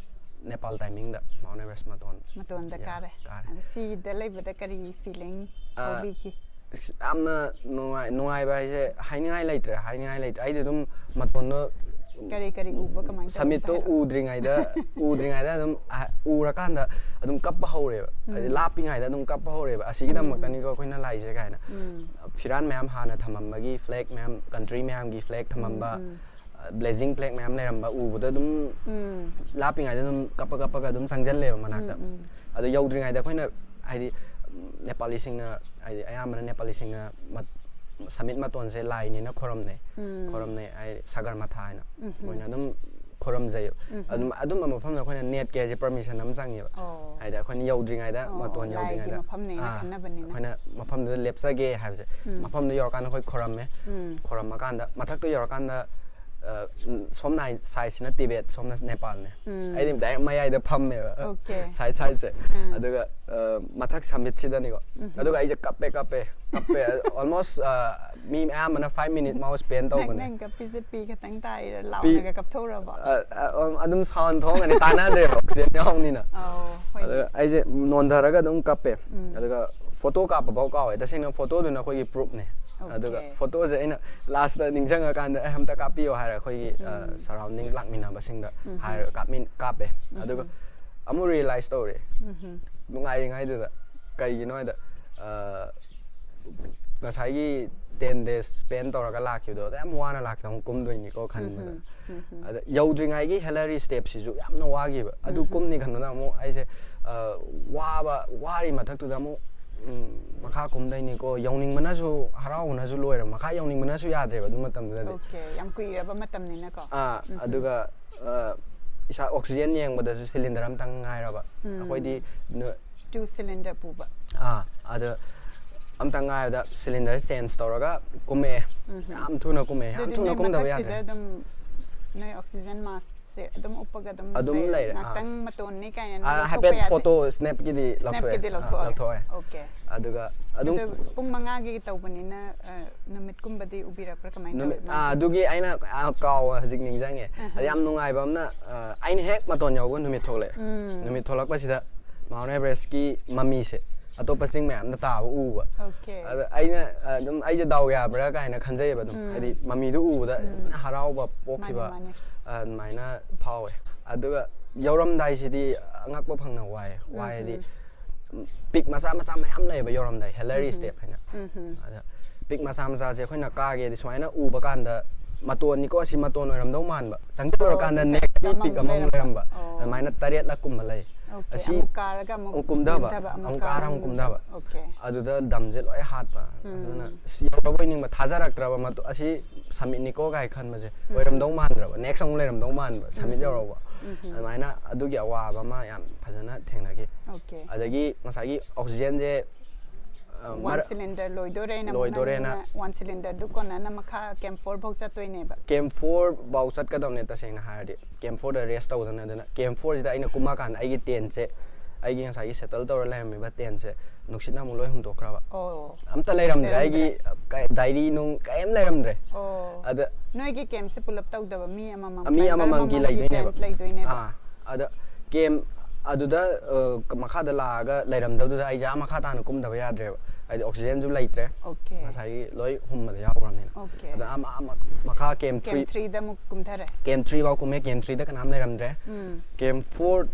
ꯅꯦꯄꯥꯜ ꯇꯥꯏꯃꯤꯡꯗ ꯃꯥꯎꯟ ꯑꯦꯚꯔꯦꯁ ꯃꯇꯣꯟ ꯃꯇꯣꯟꯗ ꯌꯥ-, ꯀꯥꯔꯦ꯫ ꯀꯥꯔꯦ꯫ ꯑꯗ ꯁꯤꯗ ꯂꯩꯕꯗ ꯀꯔꯤ ꯐꯤꯂꯤꯡ ꯑ, ꯐꯥꯎꯕꯤꯈꯤ? ꯑꯁ, ꯌꯥꯝꯅ ꯅꯨꯡꯉꯥꯏ-, ꯅꯨꯡꯉꯥꯏꯕ ꯍꯥꯏꯁꯦ ꯍꯥꯏꯅꯤꯡꯉꯥꯏ ꯂꯩꯇ꯭ꯔꯦ, ꯍꯥꯏꯅꯤꯡꯉꯥꯏ ꯂꯩꯇ꯭ꯔꯦ꯫ ꯑꯩꯗꯤ ꯑꯗꯨꯝ ꯃꯇꯣꯟꯗꯣ ꯀꯔꯤ ꯀꯔꯤ ꯎꯕ, ꯀꯃꯥꯏꯅ ꯇꯧꯒꯦ ꯁꯃꯤꯠꯇꯣ ꯍꯥꯏꯔꯣ? ꯎꯗ꯭ꯔꯤꯉꯩꯗ, ꯎꯗ꯭ꯔꯤꯉꯩꯗ ꯑꯗꯨꯝ, ꯑ, ꯎꯔꯀꯥꯟꯗ ꯑꯗꯨꯝ ꯀꯞꯄ ꯍꯧꯔꯦꯕ꯫ ꯍꯥꯏꯗꯤ ꯎꯝ꯫ ꯂꯥꯞꯄꯤꯉꯩꯗ ꯑꯗꯨꯝ ꯀꯞꯄ ꯍꯧꯔꯦꯕ꯫ "ꯑꯁꯤꯒꯤꯗꯃꯛꯇꯅꯤꯀꯣ ꯎꯝ꯫ ꯑꯩꯈꯣꯏꯅ ꯂꯥꯛꯏꯁꯦ" ꯀꯥꯏꯅ꯫ ꯎꯝ꯫ ꯐꯤꯔꯥꯟ ꯃꯌꯥꯝ ꯍꯥꯟꯅ ꯊꯝꯃꯝꯕꯒꯤ ꯐ꯭ꯂꯦꯒ ꯃꯌꯥꯝ, ꯀꯟꯇ꯭ꯔꯤ ꯃꯌꯥꯝꯒꯤ ꯐ꯭ꯂꯦꯒ ꯊꯝꯃꯝꯕ, ꯎꯝ, ꯎꯝ꯫ ꯕ꯭ꯂꯦꯖꯤꯡ ꯐ꯭ꯂꯦꯒ ꯃꯌꯥꯝ ꯂꯩꯔꯝꯕ ꯎꯕꯗ ꯑꯗꯨꯝ ꯎꯝ꯫ ꯂꯥꯞꯄꯤꯉꯩꯗ ꯑꯗꯨꯝ ꯀꯞꯄ ꯀꯞꯄꯒ ꯑꯗꯨꯝ ꯆꯪꯁꯤꯜꯂꯦꯕ ꯃꯅꯥꯛꯇ꯫ ꯎꯝ, ꯎꯝ꯫ ꯑꯗꯣ ꯌꯧꯗ꯭ꯔꯤꯉꯩꯗ ꯑꯩꯈꯣꯏꯅ, ꯍꯥꯏꯗꯤ, ꯅꯦꯄꯥꯂꯤꯁꯤꯡꯅ, ꯍꯥꯏꯗꯤ, ꯑꯌꯥꯝꯕꯅ ꯅꯦꯄꯥꯂꯤꯁꯤꯡꯅ ꯃꯠ-, ꯁꯃꯤꯠ ꯃꯇꯣꯟꯁꯦ ꯂꯥꯏꯅꯦꯅ ꯈꯣꯏꯔꯝꯅꯩ꯫ ꯎꯝ꯫ ꯈꯣꯏꯔꯝꯅꯩ, ꯍꯥꯏꯗꯤ, ꯁꯒꯔꯃꯊꯥ ꯍꯥꯏꯅ꯫ ꯎꯝ, ꯎꯝ꯫ ꯃꯣꯏꯅ ꯑꯗꯨꯝ ꯈꯣꯏꯔꯝꯖꯩꯌꯦꯕ꯫ ꯎꯝ, ꯎꯝ꯫ ꯑꯗꯨꯝ, ꯑꯗꯨꯝꯕ ꯃꯐꯝꯗ ꯑꯩꯈꯣꯏꯅ ꯅꯦꯠꯀꯦ ꯍꯥꯏꯁꯦ ꯄꯔꯃꯤꯁꯟ ꯑꯃ ꯆꯪꯉꯦꯕ꯫ ꯑꯣ꯫ ꯍꯥꯏꯗꯤ, ꯑꯩꯈꯣꯏꯅ ꯌꯧꯗ꯭ꯔꯤꯉꯩꯗ, ꯑꯣ, ꯃꯇꯣꯟ ꯂꯥꯏꯒꯤ ꯌꯧꯗ꯭ꯔꯤꯉꯩꯗ꯫ ꯃꯐꯝꯅꯦꯅ ꯑꯥ, ꯈꯟꯅꯕꯅꯤꯅ꯫ ꯑꯩꯈꯣꯏꯅ ꯃꯐꯝꯗꯨꯗ ꯂꯦꯞꯆꯒꯦ ꯍꯥꯏꯕꯁꯦ꯫ ꯎꯝ꯫ ꯃꯐꯝꯗꯨ ꯌꯧꯔꯀꯥꯟꯗ ꯑꯩꯈꯣꯏ ꯈꯣꯏꯔꯝꯃꯦ꯫ ꯎꯝ꯫ ꯈꯣꯏꯔꯝꯃꯀꯥꯟꯗ ꯃꯊꯛꯇ ꯌꯧꯔꯀꯥꯟꯗ, ꯑ, ꯁꯣꯝ ꯅꯥꯏ-, ꯁꯥꯏꯠꯁꯤꯅ ꯇꯤꯕꯦꯠ, ꯁꯣꯝꯅ ꯅꯦꯄꯥꯜꯅꯦ꯫ ꯎꯝ꯫ ꯑꯩꯗꯤ ꯗꯥꯏꯔꯦꯛ ꯃꯌꯥꯏꯗ ꯐꯝꯃꯦꯕ꯫ ꯑꯣꯀꯦ꯫ ꯁꯥꯏꯠ ꯁꯥꯏꯠꯁꯦ꯫ ꯎꯝ꯫ ꯑꯗꯨꯒ, ꯑ, ꯃꯊꯛ ꯁꯃꯤꯠꯁꯤꯗꯅꯤꯀꯣ꯫ ꯎꯝ꯫ ꯑꯗꯨꯒ ꯑꯩꯁꯦ ꯀꯞꯄꯦ, ꯀꯞꯄꯦ, ꯀꯞꯄꯦ꯫ Almost, ꯑ, ꯃꯤ ꯑꯌꯥꯝꯕꯅ five minute ꯃꯥꯎ ꯁ꯭ꯄꯦꯟ ꯅꯪ, ꯇꯧꯕꯅꯦ꯫ ꯅꯪ ꯀꯞꯄꯤꯁꯦ ꯄꯤ ꯈꯛꯇꯪ ꯇꯥꯔꯤꯔꯥ? ꯄꯤ-, ꯂꯥꯎꯅꯒ ꯀꯞꯊꯣꯛꯎꯔꯕꯣ? ꯑ, ꯑ, ꯑꯗꯨꯝ ꯁꯥꯎꯟ ꯊꯣꯛꯑꯝꯒꯅꯤ, ꯇꯥꯟꯅꯗ꯭ꯔꯦꯕ, ꯑꯣꯛꯁꯤꯖꯦꯟ ꯌꯥꯎꯕꯅꯤꯅ꯫ ꯑꯧ, ꯍꯣꯏꯅꯦ꯫ ꯑꯗꯨꯒ ꯑꯩꯁꯦ ꯅꯣꯟꯊꯔꯒ ꯑꯗꯨꯝ ꯀꯞꯄꯦ꯫ ꯎꯝ꯫ ꯑꯗꯨꯒ ꯐꯣꯇꯣ ꯀꯥꯞꯄ ꯐꯥꯎ ꯀꯥꯎꯋꯦ꯫ ꯇꯁꯦꯡꯅ ꯐꯣꯇꯣꯗꯨꯅ ꯑꯩꯈꯣꯏꯒꯤ ꯄ꯭ꯔꯨꯞꯅꯦ꯫ ꯑꯗꯨꯒ ꯐꯣꯇꯣꯁꯦ ꯑꯩꯅ ꯂꯥꯁꯇ ꯅꯤꯡꯁꯤꯡꯉꯀꯥꯟꯗ ꯑꯩ ꯑꯝꯇ ꯀꯥꯞꯄꯤꯌꯣ ꯍꯥꯏꯔ ꯑꯩꯈꯣꯏꯒꯤ ꯁꯔꯥꯎꯟꯗꯤꯡ ꯂꯥꯛꯃꯤꯟꯅꯕꯁꯤꯡꯗ ꯍꯥꯏꯔꯒ ꯀꯥꯞꯃꯤꯟ ꯀꯥꯞꯄꯦ꯫ ꯑꯗꯨꯒ ꯑꯃꯨꯛ ꯔꯤꯌꯦꯂꯥꯏꯁ ꯇꯧꯔꯦ꯫ ꯅꯨꯡꯉꯥꯏꯔꯤꯉꯩꯗꯨꯗ ꯀꯩꯒꯤꯅꯣ ꯍꯥꯏꯗ ꯉꯁꯥꯏꯒꯤ ꯇꯦꯟ ꯗꯦꯖ ꯁ꯭ꯄꯦꯟ ꯇꯧꯔꯒ ꯂꯥꯛꯈꯤꯕꯗꯣ ꯑꯗ ꯌꯥꯝ ꯋꯥꯅ ꯂꯥꯛꯈꯤꯗ ꯑꯃꯨꯛ ꯀꯨꯝꯗꯣꯏꯅꯤꯀꯣ ꯈꯟꯕꯗ꯫ ꯑꯗ ꯌꯧꯗ꯭ꯔꯤꯉꯩꯒꯤ ꯍꯦꯂꯔꯤ ꯁ꯭ꯇꯦꯞꯁꯤꯁꯨ ꯌꯥꯝꯅ ꯋꯥꯈꯤꯕ꯫ ꯑꯗꯨ ꯀꯨꯝꯅꯤ ꯈꯟꯕꯗ ꯑꯃꯨꯛ ꯑꯩꯁꯦ ꯋꯥꯕ ꯋꯥꯔꯤ ꯃꯊꯛꯇꯨꯗ ꯑꯃꯨꯛ ꯃꯈꯥ ꯀꯨꯝꯗꯣꯏꯅꯤꯀꯣ, ꯌꯧꯅꯤꯡꯕꯅꯁꯨ ꯍꯔꯥꯎꯕꯅꯁꯨ ꯂꯣꯏꯔꯕ, ꯃꯈꯥ ꯌꯧꯅꯤꯡꯕꯅꯁꯨ ꯌꯥꯗ꯭ꯔꯦꯕ ꯑꯗꯨ ꯃꯇꯝꯗꯨꯗꯗꯤ꯫ ꯑꯣꯀꯦ, ꯌꯥꯝ ꯀꯨꯏꯔꯕ ꯃꯇꯝꯅꯤꯅꯀꯣ꯫ ꯑꯥ ꯑꯗꯨꯒ ꯏꯁꯥ ꯑꯣꯛꯁꯤꯖꯦꯟ ꯌꯦꯡꯕꯗꯁꯨ ꯁꯤꯂꯤꯟꯗꯔ ꯑꯃꯇꯪ ꯉꯥꯏꯔꯕ꯫ ꯑꯩꯈꯣꯏꯗꯤ ꯇꯨ ꯁꯤꯂꯤꯟꯗꯔ ꯄꯨꯕ꯫ ꯑꯥ ꯑꯗ ꯑꯝꯇꯪ ꯉꯥꯏꯕꯗ ꯁꯤꯂꯤꯟꯗꯔ ꯆꯦꯟꯖ ꯇꯧꯔꯒ ꯀꯨꯝꯃꯛꯑꯦ꯫ ꯌꯥꯝ ꯊꯨꯅ ꯀꯨꯝꯃꯛꯑꯦ, ꯌꯥꯝ ꯑꯗꯨꯗꯤ ꯊꯨꯅ ꯅꯣꯏ ꯀꯨꯝꯗꯕ ꯃꯊꯛꯁꯤꯗ ꯌꯥꯗ꯭ꯔꯦ꯫ ꯑꯗꯨꯝ ꯅꯣꯏ ꯑꯣꯛꯁꯤꯖꯦꯟ ꯃꯥꯁꯛꯁꯦ ꯑꯗꯨꯝ ꯎꯞꯄꯒ ꯑꯗꯨꯝ ꯑꯗꯨꯝ ꯂꯩꯔꯦ? ꯂꯩꯔꯦ, ꯑꯥ꯫ ꯉꯥꯛꯇꯪ ꯃꯇꯣꯟꯅꯤ ꯀꯥꯏꯅ ꯑꯥ, ꯂꯧꯊꯣꯛꯄ ꯍꯥꯏꯐꯦꯠ ꯌꯥꯗꯦ? ꯐꯣꯇꯣ ꯁ꯭ꯅꯦꯞꯀꯤꯗꯤ ꯂꯧꯊꯣꯛꯑꯦ꯫ ꯁ꯭ꯅꯦꯞꯀꯤꯗꯤ ꯑꯥ, ꯂꯧꯊꯣꯛꯑꯦ? ꯂꯧꯊꯣꯛꯑꯦ꯫ ꯑꯣꯀꯦ꯫ ꯑꯗꯨꯒ ꯑꯗꯨꯝ ꯑꯗꯨ ꯄꯨꯡ ꯃꯉꯥꯒꯤ ꯇꯧꯕꯅꯤꯅ ꯑ, ꯅꯨꯃꯤꯠꯀꯨꯝꯕꯗꯤ ꯎꯕꯤꯔꯛꯄ꯭ꯔꯥ? ꯀꯃꯥꯏꯅ ꯅꯨꯃꯤꯠ ꯇꯧꯋꯤ ꯑꯥ, ꯃꯥꯒꯤ? ꯑꯗꯨꯒꯤ ꯑꯩꯅ ꯑꯥ, ꯀꯥꯎꯕ ꯍꯧꯖꯤꯛ ꯅꯤꯡꯁꯤꯡꯉꯦ꯫ ꯑꯍ꯫ ꯑꯗ ꯌꯥꯝ ꯅꯨꯡꯉꯥꯏꯕ ꯑꯃꯅ ꯑꯥ, ꯑꯩꯅ ꯍꯦꯛ ꯃꯇꯣꯟ ꯌꯧꯕ ꯅꯨꯃꯤꯠ ꯊꯣꯛꯂꯛꯑꯦ꯫ ꯎꯝ꯫ ꯅꯨꯃꯤꯠ ꯊꯣꯛꯂꯛꯄꯁꯤꯗ ꯃꯥꯎꯟ ꯑꯦꯚꯔꯦꯁꯀꯤ ꯃꯃꯤꯁꯦ ꯑꯇꯣꯞꯄ ꯆꯤꯡ ꯃꯌꯥꯝꯗ ꯇꯥꯕ ꯎꯕ꯫ ꯑꯣꯀꯦ꯫ ꯑꯗ ꯑꯩꯅ ꯑꯗꯨꯝ ꯑꯩꯁꯦ ꯗꯥꯎ ꯌꯥꯕ꯭ꯔꯥ ꯀꯥꯏꯅ ꯈꯟꯖꯩꯌꯦꯕ ꯑꯗꯨꯝ꯫ ꯎꯝ꯫ ꯍꯥꯏꯗꯤ ꯃꯃꯤꯗꯨ ꯎꯕꯗ ꯎꯝ꯫ ꯍꯔꯥꯎꯕ ꯄꯣꯛꯈꯤꯕ꯫ ꯃꯥꯅꯦ, ꯃꯥꯅꯦ꯫ ꯑꯗꯨꯃꯥꯏꯅ ꯐꯥꯎꯋꯦ꯫ ꯑꯗꯨꯒ ꯌꯧꯔꯝꯗꯥꯏꯁꯤꯗꯤ ꯑꯉꯛꯄ ꯐꯪꯅ ꯋꯥꯏ꯫ ꯋꯥꯏ ꯍꯥꯏꯗꯤ ꯄꯤꯛ ꯃꯆꯥ ꯃꯆꯥ ꯃꯌꯥꯝ ꯂꯩꯌꯦꯕ ꯌꯧꯔꯝꯗꯥꯏ, ꯍꯦꯂꯔꯤ ꯁ꯭ꯇꯦꯞ ꯍꯥꯏꯅ꯫ ꯎꯝ꯫ ꯑꯗ ꯄꯤꯛ ꯃꯆꯥ ꯃꯆꯥꯁꯦ ꯑꯩꯈꯣꯏꯅ ꯀꯥꯒꯦꯗꯤ ꯁꯨꯃꯥꯏꯅ ꯎꯕ ꯀꯥꯟꯗ ꯃꯇꯣꯟꯅꯤꯀꯣ, ꯑꯁꯤ ꯃꯇꯣꯟ ꯑꯣꯏꯔꯝꯗꯧ ꯃꯥꯟꯕ꯫ ꯆꯪꯁꯤꯜꯂꯨꯔꯀꯥꯟꯗ ꯑꯣ, ꯅꯦꯛꯁꯇꯤ ꯑꯃꯃꯨꯛ ꯄꯤꯛ ꯑꯃꯃꯨꯛ ꯂꯩꯔꯝꯕ꯫ ꯂꯩꯔꯝꯕ꯫ ꯑꯣ꯫ ꯑꯗꯨꯃꯥꯏꯅ ꯇꯔꯦꯠꯂꯛ ꯀꯨꯝꯕ ꯂꯩ꯫ ꯑꯣꯀꯦ, ꯑꯁꯤ ꯑꯃꯨꯛ ꯀꯥꯔꯒ ꯑꯃꯨꯛ ꯑꯃꯨꯛ ꯀꯨꯝꯊꯕ, ꯅꯦꯝꯊꯕ, ꯑꯃꯨꯛ ꯑꯃꯨꯛ ꯀꯥꯔ ꯀꯥꯔ ꯑꯃꯨꯛ ꯑꯃꯨꯛ ꯀꯨꯝꯊꯕ꯫ ꯑꯣꯀꯦ꯫ ꯑꯗꯨꯗ ꯗꯝꯁꯦ ꯂꯣꯏ ꯍꯥꯠꯄ꯫ ꯎꯝ꯫ ꯑꯗꯨꯅ ꯑꯁ, ꯌꯧꯔꯕꯣꯏ ꯅꯤꯡꯕ, ꯊꯥꯖꯔꯛꯇ꯭ꯔꯕ ꯃꯇꯨ-, ꯑꯁꯤ ꯁꯝꯃꯤꯠꯅꯤꯀꯣ ꯀꯥꯏ ꯈꯟꯕꯁꯦ ꯑꯣꯏꯔꯝꯗꯧ ꯃꯥꯟꯗ꯭ꯔꯕ, ꯅꯦꯛꯁ ꯑꯃꯨꯛ ꯂꯩꯔꯝꯗꯧ ꯃꯥꯟꯕ, ꯁꯝꯃꯤꯠ ꯌꯧꯔꯕ꯫ ꯑꯗꯨꯃꯥꯏꯅ ꯑꯗꯨꯒꯤ ꯑꯋꯥꯕ ꯑꯃ ꯌꯥꯝ ꯐꯖꯅ ꯊꯦꯡꯅꯈꯤ꯫ ꯑꯣꯀꯦ꯫ ꯑꯗꯒꯤ ꯉꯁꯥꯏꯒꯤ ꯑꯣꯛꯁꯤꯖꯦꯟꯁꯦ ꯑ, ꯋꯥꯟ ꯃꯔ- ꯁꯤꯂꯤꯟꯗꯔ ꯂꯣꯏꯗꯣꯔꯦꯅ ꯑꯃꯨꯛ ꯂꯣꯏꯗꯣꯔꯦꯅ꯫ ꯅꯪꯅ ꯋꯥꯟ ꯁꯤꯂꯤꯟꯗꯔꯗꯨ ꯀꯣꯟꯅꯅ ꯃꯈꯥ ꯀꯦꯝ ꯐꯣꯔ ꯐꯥꯎ ꯆꯠꯇꯣꯏꯅꯦꯕ꯫ ꯀꯦꯝ ꯐꯣꯔ ꯐꯥꯎ ꯆꯠꯀꯗꯕꯅꯦ ꯇꯁꯦꯡꯅ ꯍꯥꯏꯔꯗꯤ꯫ ꯀꯦꯝ ꯐꯣꯔꯗ ꯔꯦꯁ ꯇꯧꯗꯅ꯫ ꯑꯗꯨꯅ ꯀꯦꯝ ꯐꯣꯔꯁꯤꯗ ꯑꯩꯅ ꯀꯨꯝꯃꯀꯥꯟꯗ ꯑꯩꯒꯤ ꯇꯦꯟꯁꯦ, ꯑꯩꯒꯤ ꯉꯁꯥꯏꯒꯤ ꯁꯦꯇꯜ ꯇꯧꯔ ꯂꯩꯔꯝꯃꯤꯕ ꯇꯦꯟꯁꯦ ꯅꯨꯡꯁꯤꯠꯅ ꯑꯃꯨꯛ ꯂꯣꯏ ꯍꯨꯝꯗꯣꯛꯈ꯭ꯔꯕ꯫ ꯑꯣ꯫ ꯑꯝꯇ ꯂꯩꯔꯝꯗ꯭ꯔꯦ꯫ ꯂꯩꯔꯝꯗ꯭ꯔꯦ꯫ ꯑꯩꯒꯤ ꯀ-, ꯗꯥꯏꯔꯤ ꯅꯨꯡ ꯀꯔꯤꯝ ꯂꯩꯔꯝꯗ꯭ꯔꯦ꯫ ꯑꯣ꯫ ꯑꯗ ꯅꯣꯏꯒꯤ ꯀꯦꯝꯁꯦ ꯄꯨꯂꯞ ꯇꯧꯗꯕ, ꯃꯤ ꯑꯃꯃꯝ, ꯃꯤ member ꯑꯃꯃꯝꯒꯤ ꯑꯃꯃꯝꯒꯤ ꯂꯩꯗꯣꯏꯅꯦꯕ꯫ tent ꯂꯩꯗꯣꯏꯅꯦꯕ꯫ ꯑꯥ, ꯑꯗ ꯀꯦꯝ ꯑꯗꯨꯗ ꯑ, ꯃꯈꯥꯗ ꯂꯥꯛꯑꯒ ꯂꯩꯔꯝꯗꯕꯗꯨꯗ ꯑꯩꯁꯦ ꯑꯥ ꯃꯈꯥ ꯇꯥꯅ ꯀꯨꯝꯗꯕ ꯌꯥꯗ꯭ꯔꯦꯕ꯫ ꯍꯥꯏꯗꯤ ꯑꯣꯛꯁꯤꯖꯦꯟꯁꯨ ꯂꯩꯇ꯭ꯔꯦ꯫ Okay. ꯉꯁꯥꯏꯒꯤ ꯂꯣꯏ ꯍꯨꯝꯕꯗ ꯌꯥꯎꯈ꯭ꯔꯕꯅꯤꯅ꯫ Okay. ꯑꯗ ꯑꯃ ꯑꯃ ꯃꯈꯥ ꯀꯦꯝ ꯊ꯭ꯔꯤ ꯀꯦꯝ ꯊ꯭ꯔꯤꯗ ꯑꯃꯨꯛ ꯀꯨꯝꯊꯔꯦ꯫ ꯀꯦꯝ ꯊ꯭ꯔꯤ ꯐꯥꯎ ꯀꯨꯝꯃꯦ꯫ ꯀꯦꯝ ꯊ꯭ꯔꯤꯗ ꯀꯅꯥꯝ ꯂꯩꯔꯝꯗ꯭ꯔꯦ꯫ ꯎꯝ. ꯀꯦꯝ ꯐꯣꯔ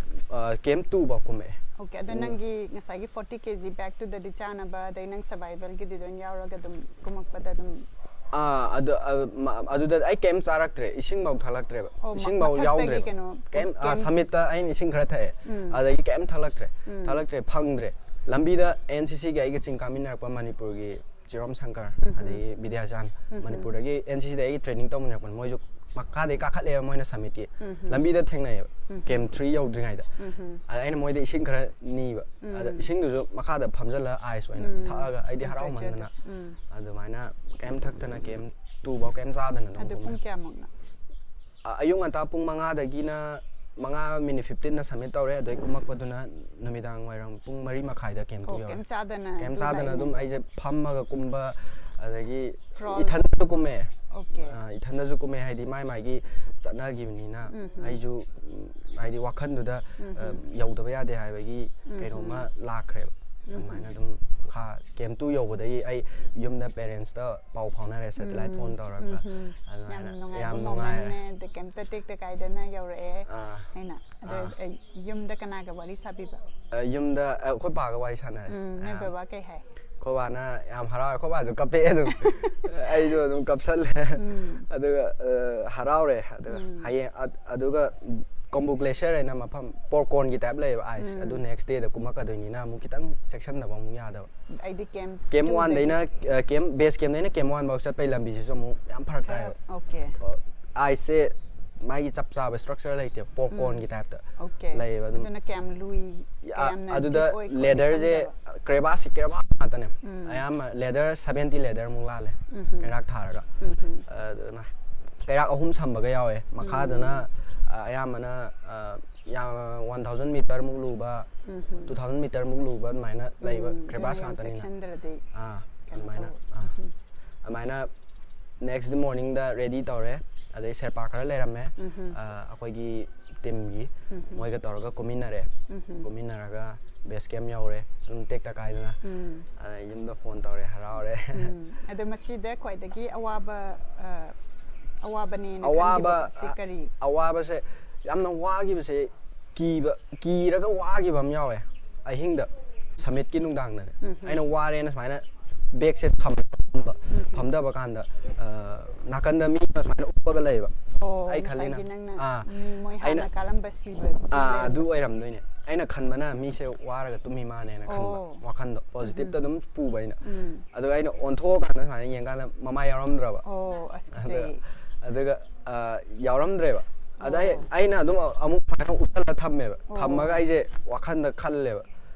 ꯀꯦꯝ ꯇꯨ ꯐꯥꯎ ꯀꯨꯝꯃꯛꯑꯦ꯫ Okay, ꯑꯗꯣ ꯎꯝ. ꯅꯪꯒꯤ ꯉꯁꯥꯏꯒꯤ ꯐꯣꯔꯇꯤ ꯀꯦ ꯖꯤ ꯕꯦꯛ ꯇꯨꯗꯗꯤ ꯆꯥꯅꯕ, ꯑꯗꯩ ꯅꯪ ꯁꯔꯚꯥꯏꯚꯦꯜꯒꯤꯗꯤ ꯂꯣꯏ ꯌꯥꯎꯔꯒ ꯑꯗꯨꯝ ꯀꯨꯝꯃꯛꯄꯗ ꯑꯗꯨꯝ ꯑꯥ ꯑꯗꯨ ꯑ, ꯃ- ꯑꯗꯨꯗ ꯑꯩ ꯀꯩꯝ ꯆꯥꯔꯛꯇ꯭ꯔꯦ꯫ ꯏꯁꯤꯡꯐꯥꯎ ꯊꯛꯂꯛꯇ꯭ꯔꯦꯕ꯫ ꯑꯣ, ꯃ- ꯏꯁꯤꯡꯐꯥꯎ ꯃꯊꯛꯇꯒꯤ ꯌꯥꯎꯗ꯭ꯔꯦꯕ꯫ ꯀꯩꯅꯣ, ꯀꯩꯝ ꯑꯥ, ꯀꯩꯝ- ꯁꯃꯤꯠꯇ ꯑꯩꯅ ꯏꯁꯤꯡ ꯈꯔ ꯊꯛꯑꯦ꯫ ꯎꯝ. ꯑꯗꯒꯤ ꯀꯩꯝ ꯊꯛꯂꯛꯇ꯭ꯔꯦ꯫ ꯎꯝ. ꯊꯛꯂꯛꯇ꯭ꯔꯦ, ꯐꯪꯗ꯭ꯔꯦ꯫ ꯂꯝꯕꯤꯗ ꯑꯦꯟ ꯁꯤ ꯁꯤꯒꯤ ꯑꯩꯒ ꯆꯤꯡ ꯀꯥꯃꯤꯟꯅꯔꯛꯄ ꯃꯅꯤꯄꯨꯔꯒꯤ ꯆꯤꯔꯣꯝ ꯁꯪꯀꯔ, ꯎꯝ. ꯑꯗꯒꯤ ꯕꯤꯗ꯭ꯌꯥꯆꯥꯟ, ꯎꯝ. ꯃꯅꯤꯄꯨꯔꯗꯒꯤ ꯑꯦꯟ ꯁꯤ ꯁꯤꯗ ꯑꯩꯒꯤ ꯇ꯭ꯔꯦꯅꯤꯡ ꯇꯧꯃꯤꯟꯅꯔꯛꯄꯅꯦ꯫ ꯃꯣꯏꯁꯨ ꯃꯈꯥꯗꯒꯤ ꯀꯥꯈꯠꯂꯛꯑꯦꯕ ꯃꯣꯏꯅ ꯁꯃꯤꯠꯀꯤ꯫ ꯎꯝ. ꯂꯝꯕꯤꯗ ꯊꯦꯡꯅꯩꯌꯦꯕ꯫ ꯎꯝ. ꯀꯦꯝ ꯊ꯭ꯔꯤ ꯌꯧꯗ꯭ꯔꯤꯉꯩꯗ꯫ ꯎꯝ. ꯑꯗ ꯑꯩꯅ ꯃꯣꯏꯗ ꯏꯁꯤꯡ ꯈꯔ ꯅꯤꯕ꯫ ꯎꯝ. ꯑꯗ ꯏꯁꯤꯡꯗꯨꯁꯨ ꯃꯈꯥꯗ ꯐꯝꯖꯜꯂ ꯑꯥꯏꯁ ꯑꯣꯏꯅ ꯎꯝ. ꯊꯛꯑꯒ ꯑꯩꯗꯤ Temperature ꯍꯔꯥꯎꯃꯟꯗꯅ ꯗꯣ. ꯎꯝ. ꯑꯗꯨꯃꯥꯏꯅ ꯀꯩꯝ ꯊꯛꯇꯅ ꯀꯦꯝ ꯇꯨ ꯐꯥꯎ ꯀꯩꯝ ꯆꯥꯗꯅ ꯑꯗꯨꯝ ꯑꯗꯨ ꯀꯨꯝꯃꯦ꯫ ꯄꯨꯡ ꯀꯌꯥꯃꯨꯛꯅ? ꯑ- ꯑꯌꯨꯛ ꯉꯟꯇꯥ ꯄꯨꯡ ꯃꯉꯥꯗꯒꯤꯅ ꯃꯉꯥ ꯃꯤꯅꯤꯠ ꯐꯤꯐꯇꯤꯟꯗ ꯁꯕꯃꯤꯠ ꯇꯧꯔꯦ꯫ ꯑꯗꯩ ꯀꯨꯝꯃꯛꯄꯗꯨꯅ ꯅꯨꯃꯤꯗꯥꯡ ꯋꯥꯏꯔꯝ ꯄꯨꯡ ꯃꯔꯤ ꯃꯈꯥꯏꯗ ꯀꯦꯝ ꯇꯨ ꯑꯣ, ꯌꯧꯔꯦ꯫ ꯀꯩꯝ ꯆꯥꯗꯅ ꯀꯩꯝ ꯑꯗꯨꯝ ꯆꯥꯗꯅ ꯑꯗꯨꯝ ꯂꯩꯅꯤ? ꯑꯩꯁꯦ ꯐꯝꯃꯒ ꯀꯨꯝꯕ, ꯑꯗꯒꯤ Crawl. ꯏꯊꯟꯗꯁꯨ ꯀꯨꯝꯃꯦ꯫ Okay. ꯑ, ꯏꯊꯟꯗꯁꯨ ꯀꯨꯝꯃꯦ, ꯍꯥꯏꯗꯤ ꯃꯥꯏ ꯃꯥꯏꯒꯤ ꯆꯠꯅꯈꯤꯕꯅꯤꯅ꯫ ꯎꯝ, ꯎꯝ. ꯑꯩꯁꯨ ꯎꯝ, ꯍꯥꯏꯗꯤ ꯋꯥꯈꯜꯗꯨꯗ ꯎꯝ, ꯑ, ꯎꯝ. ꯌꯧꯗꯕ ꯌꯌꯥꯗꯦ ꯍꯥꯏꯕꯒꯤ ꯎꯝ, ꯀꯩꯅꯣꯝꯃ ꯎꯝ. ꯂꯥꯛꯈ꯭ꯔꯦꯕ꯫ ꯎꯝ, ꯑꯗꯨꯃꯥꯏꯅ ꯎꯝ. ꯑꯗꯨꯝ ꯃꯈꯥ ꯀꯦꯝ ꯇꯨ ꯌꯧꯕꯗꯒꯤ ꯑꯩ ꯌꯨꯝꯗ ꯄꯦꯔꯦꯟꯁꯇ ꯄꯥꯎ ꯐꯥꯎꯅꯔꯦ, ꯁꯦꯇꯦꯂꯥꯏꯠ ꯎꯝ. ꯐꯣꯟ ꯇꯧꯔꯒ꯫ ꯎꯝ, ꯎꯝ. ꯑꯗꯨꯃꯥꯏꯅ ꯌꯥꯝ ꯅꯨꯡꯉꯥꯏꯕ ꯌꯥꯝ moment ꯅꯨꯡꯉꯥꯏꯔꯦ꯫ ꯅꯦ, ꯑꯗ ꯀꯩꯝꯇ ꯇꯦꯛꯇ ꯀꯥꯏꯗꯅ ꯌꯧꯔꯛꯑꯦ ꯑꯥ. ꯍꯥꯏꯅ꯫ ꯑꯗꯣ ꯑꯥ. ꯑ, ꯌꯨꯝꯗ ꯀꯅꯥꯒ ꯋꯥꯔꯤ ꯁꯥꯕꯤꯕ? ꯑ, ꯌꯨꯝꯗ ꯑ, ꯑꯩꯈꯣꯏ ꯄꯥꯒ ꯋꯥꯔꯤ ꯁꯥꯟꯅꯔꯦ꯫ ꯎꯝ, ꯅꯣꯏ ꯑꯌꯥꯝꯕ꯫ ꯕꯕꯥ ꯀꯩ ꯍꯥꯏ? ꯑꯩꯈꯣꯏ ꯕꯥꯅ ꯌꯥꯝ ꯍꯔꯥꯎꯋꯦ꯫ ꯑꯩꯈꯣꯏ ꯕꯥꯁꯨ ꯀꯞꯄꯛꯑꯦ ꯑꯗꯨꯝ꯫ ꯑꯩꯁꯨ ꯑꯗꯨꯝ ꯀꯞꯁꯜꯂꯦ꯫ ꯎꯝ. ꯑꯗꯨꯒ ꯑ, ꯍꯔꯥꯎꯔꯦ꯫ ꯑꯗꯨꯒ ꯎꯝ. ꯍꯌꯦꯡ ꯑ- ꯑꯗꯨꯒ ꯀꯣꯝꯕꯨ ꯒ꯭ꯂꯦꯁꯤꯌꯔ ꯍꯥꯏꯅ ꯃꯐꯝ ꯄꯣꯞꯀꯣꯔꯟꯒꯤ ꯇꯥꯏꯞ ꯂꯩꯌꯦꯕ ꯑꯥꯏꯁ꯫ ꯎꯝ. ꯑꯗꯨ ꯅꯦꯛꯁ ꯗꯦꯗ ꯀꯨꯝꯃꯛꯀꯗꯣꯏꯅꯤꯅ ꯑꯃꯨꯛ ꯈꯤꯇꯪ ꯆꯦꯛꯁꯤꯟꯗꯕ ꯑꯃꯨꯛ ꯌꯥꯗꯕ꯫ ꯑꯩꯗꯤ ꯀꯦꯝ ꯀꯦꯝ ꯇꯨꯗꯒꯤ ꯋꯥꯟꯗꯩꯅ ꯑ, ꯀꯦꯝ ꯕꯦꯁ ꯀꯦꯝꯗꯩꯅ ꯀꯦꯝ ꯋꯥꯟ ꯐꯥꯎ ꯆꯠꯄꯩ ꯂꯝꯕꯤꯁꯤꯁꯨ ꯑꯃꯨꯛ ꯌꯥꯝ ꯐꯔꯛ ꯈꯔ, ꯇꯥꯏꯌꯦꯕ꯫ Okay. ꯑ, ꯑꯥꯏꯁꯁꯦ ꯃꯥꯒꯤ ꯆꯞ ꯆꯥꯕ ꯁ꯭ꯇ꯭ꯔꯛꯆꯔ ꯂꯩꯇꯦꯕ, ꯄꯣꯞꯀꯣꯔꯟꯒꯤ ꯎꯝ. ꯇꯥꯏꯞꯇ Okay. ꯂꯩꯌꯦꯕ ꯑꯗꯨꯝ꯫ ꯑꯗꯨꯅ ꯀꯌꯥꯝ ꯂꯨꯏ, ꯑ, ꯀꯌꯥꯝꯅ ꯑꯗꯨꯗ deep ꯑꯣꯏ ꯈꯣꯠꯂꯤ ꯂꯦꯗꯔꯁꯦ ꯈꯪꯗꯕ. ꯀ꯭ꯔꯦꯕꯥꯁꯁꯤ ꯀ꯭ꯔꯦꯕꯥꯁ ꯉꯥꯛꯇꯅꯦ꯫ ꯎꯝ. ꯑꯌꯥꯝꯕ ꯂꯦꯗꯔ ꯁꯚꯦꯟꯇꯤ ꯂꯦꯗꯔꯃꯨꯛ ꯂꯥꯜꯂꯦ꯫ ꯎꯝ. ꯀꯩꯔꯥꯛ ꯊꯥꯔꯒ꯫ ꯎꯝ. ꯑꯗꯨꯅ ꯀꯩꯔꯥꯛ ꯑꯍꯨꯝ ꯁꯝꯕꯒ ꯌꯥꯎꯋꯦ꯫ ꯃꯈꯥꯗꯅ ꯑ, ꯑꯌꯥꯝꯕꯅ ꯑ, ꯌꯥꯝ ꯋꯥꯟ ꯊꯥꯎꯖꯟ ꯃꯤꯇꯔꯃꯨꯛ ꯂꯨꯕ, ꯎꯝ. ꯇꯨ ꯊꯥꯎꯖꯟ ꯃꯤꯇꯔꯃꯨꯛ ꯂꯨꯕ ꯑꯗꯨꯃꯥꯏꯅ ꯂꯩꯕ ꯎꯝ, ꯀ꯭ꯔꯦꯕꯥꯁ ꯌꯥꯝ ꯉꯥꯛꯇꯅꯤꯅ꯫ ꯆꯦꯛꯁꯤꯟꯗ꯭ꯔꯗꯤ ꯑꯥ, ꯀꯩꯅꯣ ꯑꯗꯨꯃꯥꯏꯅ ꯇꯧꯕ. ꯑꯥ. ꯎꯝ. ꯑꯗꯨꯃꯥꯏꯅ ꯅꯦꯛꯁ ꯃꯣꯔꯅꯤꯡꯗ ꯔꯦꯗꯤ ꯇꯧꯔꯦ꯫ ꯑꯗꯩ ꯁꯦꯔꯄꯥ ꯈꯔ ꯂꯩꯔꯝꯃꯦ꯫ ꯎꯝ. ꯑ, ꯑꯩꯈꯣꯏꯒꯤ ꯇꯤꯝꯒꯤ ꯎꯝ. ꯃꯣꯏꯒ ꯇꯧꯔꯒ ꯀꯨꯝꯃꯤꯟꯅꯔꯦ꯫ ꯎꯝ. ꯀꯨꯝꯃꯤꯟꯅꯔꯒ ꯕꯦꯁ ꯀꯦꯝ ꯌꯧꯔꯦ, ꯑꯗꯨꯝ ꯇꯦꯛꯇ ꯀꯥꯏꯗꯅ꯫ ꯑꯗ ꯌꯨꯝꯗ ꯐꯣꯟ ꯇꯧꯔꯦ, ꯍꯔꯥꯎꯔꯦ꯫ ꯑꯗꯣ ꯃꯁꯤꯗ ꯈ꯭ꯋꯥꯏꯗꯒꯤ ꯑꯋꯥꯕ ꯑ, ꯑꯋꯥꯕꯅꯦꯅ ꯑꯋꯥꯕ, ꯈꯟꯈꯤꯕ ꯁꯤ ꯀꯔꯤ? ꯑꯋꯥꯕꯁꯦ, ꯌꯥꯝꯅ ꯋꯥꯈꯤꯕꯁꯦ, ꯀꯤꯕ ꯀꯤꯔꯒ ꯋꯥꯈꯤꯕ ꯑꯃ ꯌꯥꯎꯋꯦ꯫ ꯑꯍꯤꯡꯗ ꯁꯃꯤꯠꯀꯤ ꯅꯨꯡꯗꯥꯡꯗꯅꯦ, ꯑꯩꯅ ꯋꯥꯔꯦꯅ ꯁꯨꯃꯥꯏꯅ ꯕꯦꯒꯁꯦ ꯊꯝꯕ, ꯐꯝꯊꯕ ꯀꯥꯟꯗ ꯑ, ꯅꯥꯀꯟꯗ ꯃꯤ ꯑꯃ ꯁꯨꯃꯥꯏꯅ ꯎꯞꯄꯒ ꯂꯩꯌꯦꯕ꯫ ꯑꯣ, ꯑꯩ ꯈꯜꯂꯤꯅ, ꯉꯁꯥꯏꯒꯤ ꯅꯪꯅ ꯑꯥ, ꯃꯤ ꯃꯣꯏ ꯑꯩꯅ ꯍꯥꯟꯅ ꯀꯥꯔꯝꯕ ꯁꯤꯕ ꯑꯥ, ꯑꯗꯨ ꯑꯣꯏꯔꯝꯗꯣꯏꯅꯦ꯫ ꯑꯩꯅ ꯈꯟꯕꯅ ꯃꯤꯁꯦ ꯋꯥꯔꯒ ꯇꯨꯝꯃꯤ ꯃꯥꯅꯦꯅ ꯈꯟꯕ ꯑꯣ꯫ ꯋꯥꯈꯟꯗꯣ ꯄꯣꯖꯤꯇꯤꯞꯇ ꯑꯗꯨꯝ ꯄꯨꯕ ꯑꯩꯅ꯫ ꯎꯝ. ꯑꯗꯨꯒ ꯑꯩꯅ ꯑꯣꯟꯊꯣꯛꯑꯀꯥꯟꯗ ꯁꯨꯃꯥꯏꯅ ꯌꯦꯡꯀꯥꯟꯗ ꯃꯃꯥꯏ ꯌꯥꯎꯔꯝꯗ꯭ꯔꯕ꯫ ꯑꯣ, ꯑꯁ ꯑꯗꯨꯒ ꯀꯤꯖꯩ. ꯑꯗꯨꯒ ꯑ, ꯌꯥꯎꯔꯝꯗ꯭ꯔꯦꯕ꯫ ꯑꯗ ꯑꯩ ꯑꯣ. ꯑꯩꯅ ꯑꯗꯨꯝ ꯑꯃꯨꯛ ꯁꯨꯃꯥꯏꯅ ꯎꯞꯁꯜꯂ ꯊꯝꯃꯦꯕ꯫ ꯑꯣ. ꯊꯝꯃꯒ ꯑꯩꯁꯦ ꯋꯥꯈꯟꯗ ꯈꯜꯂꯦꯕ,